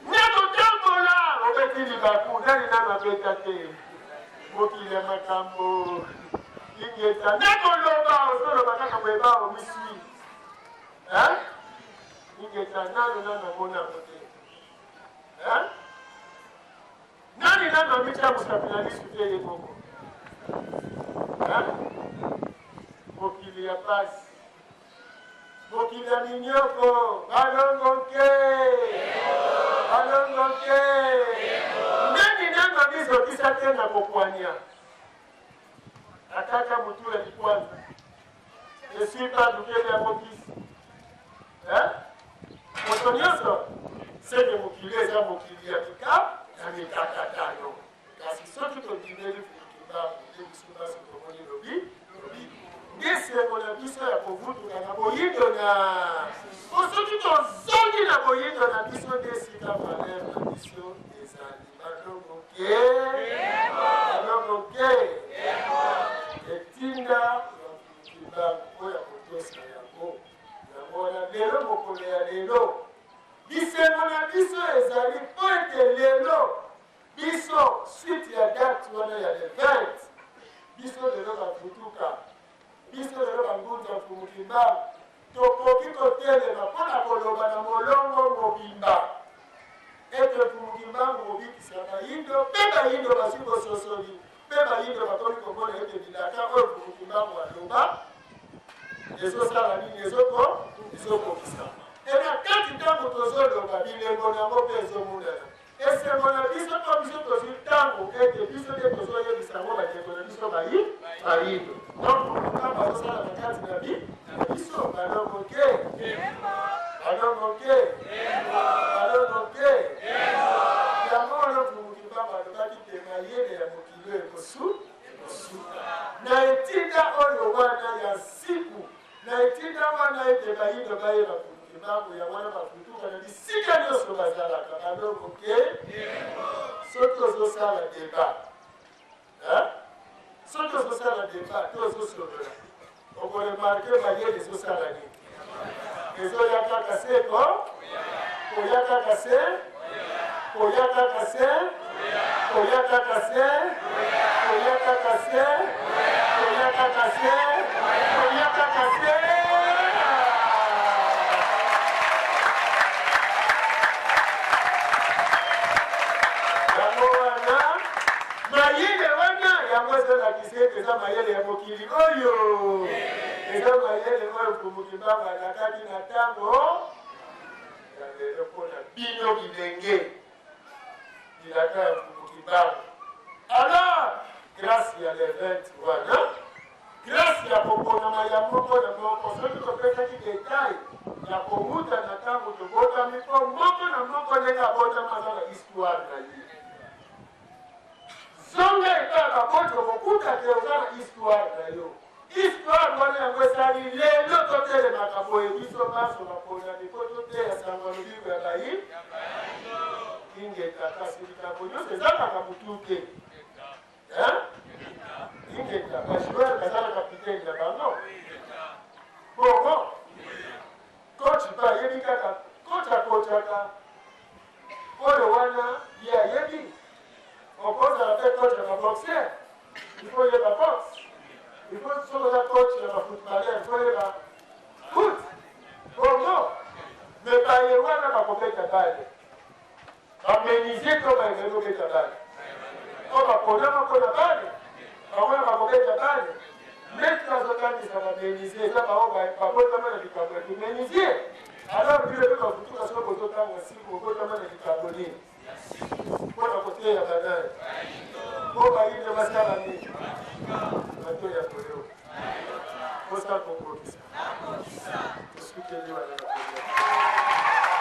Nakotambola! Obeti libaku, nani nanu abeta te? Mokili ya makambo. Ingeta. Nakoloba, ozoloba kaka boye ba omiswi. Hein? Ingeta nanu nanu amona yango te. Hein? Nani nanu amitya mosapi na lisu te ye moko? Hein? Mokili ya pasi, mokili ya minyoko, balongo nke, balongo nke. Nani nanu amizokisa te na kokwanya? Akata mutu ya likwanza. Esui pa lukeli yango kisi. Hein? Moto nyonso seke mokili eza mokili ya mika ya mikakatano. Kasi soki tondimeli Kimbangu nde biso banso tomoni lobi lobi nde esengo na biso ya kovutuka na boyindo na po soki tozongi na boyindo na biso nde esika valeur na biso ezali. Balongo ke balongo ke etinda ya Kimbangu oyo akotosa yango. Yango wana lelo, mokolo ya lelo, bisengo na biso ezali mpo ete lelo biso suite ya date wana ya le 20, biso lelo bavutuka, biso lelo bangunza Mfumu Kimbangu, tokoki kotelema mpo na koloba na molongo mobimba ete Mfumu Kimbangu mobikisi ya bayindo, mpe bayindo bazwi bososoli, mpe bayindo bakomi komona ete bilaka oyo Mfumu Kimbangu aloba ezosala nini, ezoko ezokokisama. E na kati ntango tozoloba, bilembo na yango mpe ezomonana. Esengo na biso mpo biso tozwi ntango ete biso nde tozoyebisa yango bandeko na biso bayi bayindo. Donc ntango azosala na kati na bi na biso balongo ke balongo ke balongo ke yango wana Mfumu Kimbangu alobaki te mayele ya mokili oyo ekosu ekosuka na etinda oyo wana ya nsiku na etinda wana ete bayindo bayeba Kimbangu, yango wana bafutuka na bisika nyonso bazalaka balongo ke soki ozosala debat, soki ozosala debat to ozosolola, okoremarke mayele ezosala nini, ezoya kaka se koya kaka se koya kaka se koya kaka se koya kaka se koya kaka se koya kaka se. Yango wana mayele wana yango ezolakisa ete eza mayele ya mokili oyo, eza mayele oyo Mfumu Kimbangu alakaki na ntango ya lelo mpo na bino bilenge, bilaka ya Mfumu Kimbangu. Alors grâce ya le 20 wana, grâce ya koponama ya moko na moko, soki topesaki detail ya kowuta na ntango tobotami, mpo moko na moko ndenge abotama aza na histoire na ye. Zonga epai ya baboti, okokuta te oza na histoire na yo. Histoire wana yango esali lelo totelemaka boye biso banso baponami mpo toteya sango ya lobiko ya bayi ingeta. Kasi likambo nyonso ezangaka motu te. Ingeta, ba joueur baza na capitaine na bango. Bongo coach mpe ayebi kaka coach akotaka oyo wana ye ayebi. Okozala mpe coach ya baboxer, il faut yeba boxe. Il faut soki oza coach ya bafootballeur, il faut yeba foot. Bongo me baye wana bakobeta bale Ba menuisier to baye bayebi kobeta bale oyo baponama mpo na bale, bango wana bakobeta bale. Neti nazotangisa ba menuisier, eza baoyo babotama na likambo ya kimenuisier. Alors bino mpe bafutuka, soki bozotanga siko bobotama na likambo nini mpo na koteya banani mpo bayindo basala nini? Bato ya koyoka mposa kokokisa tosukeli wana na kolia.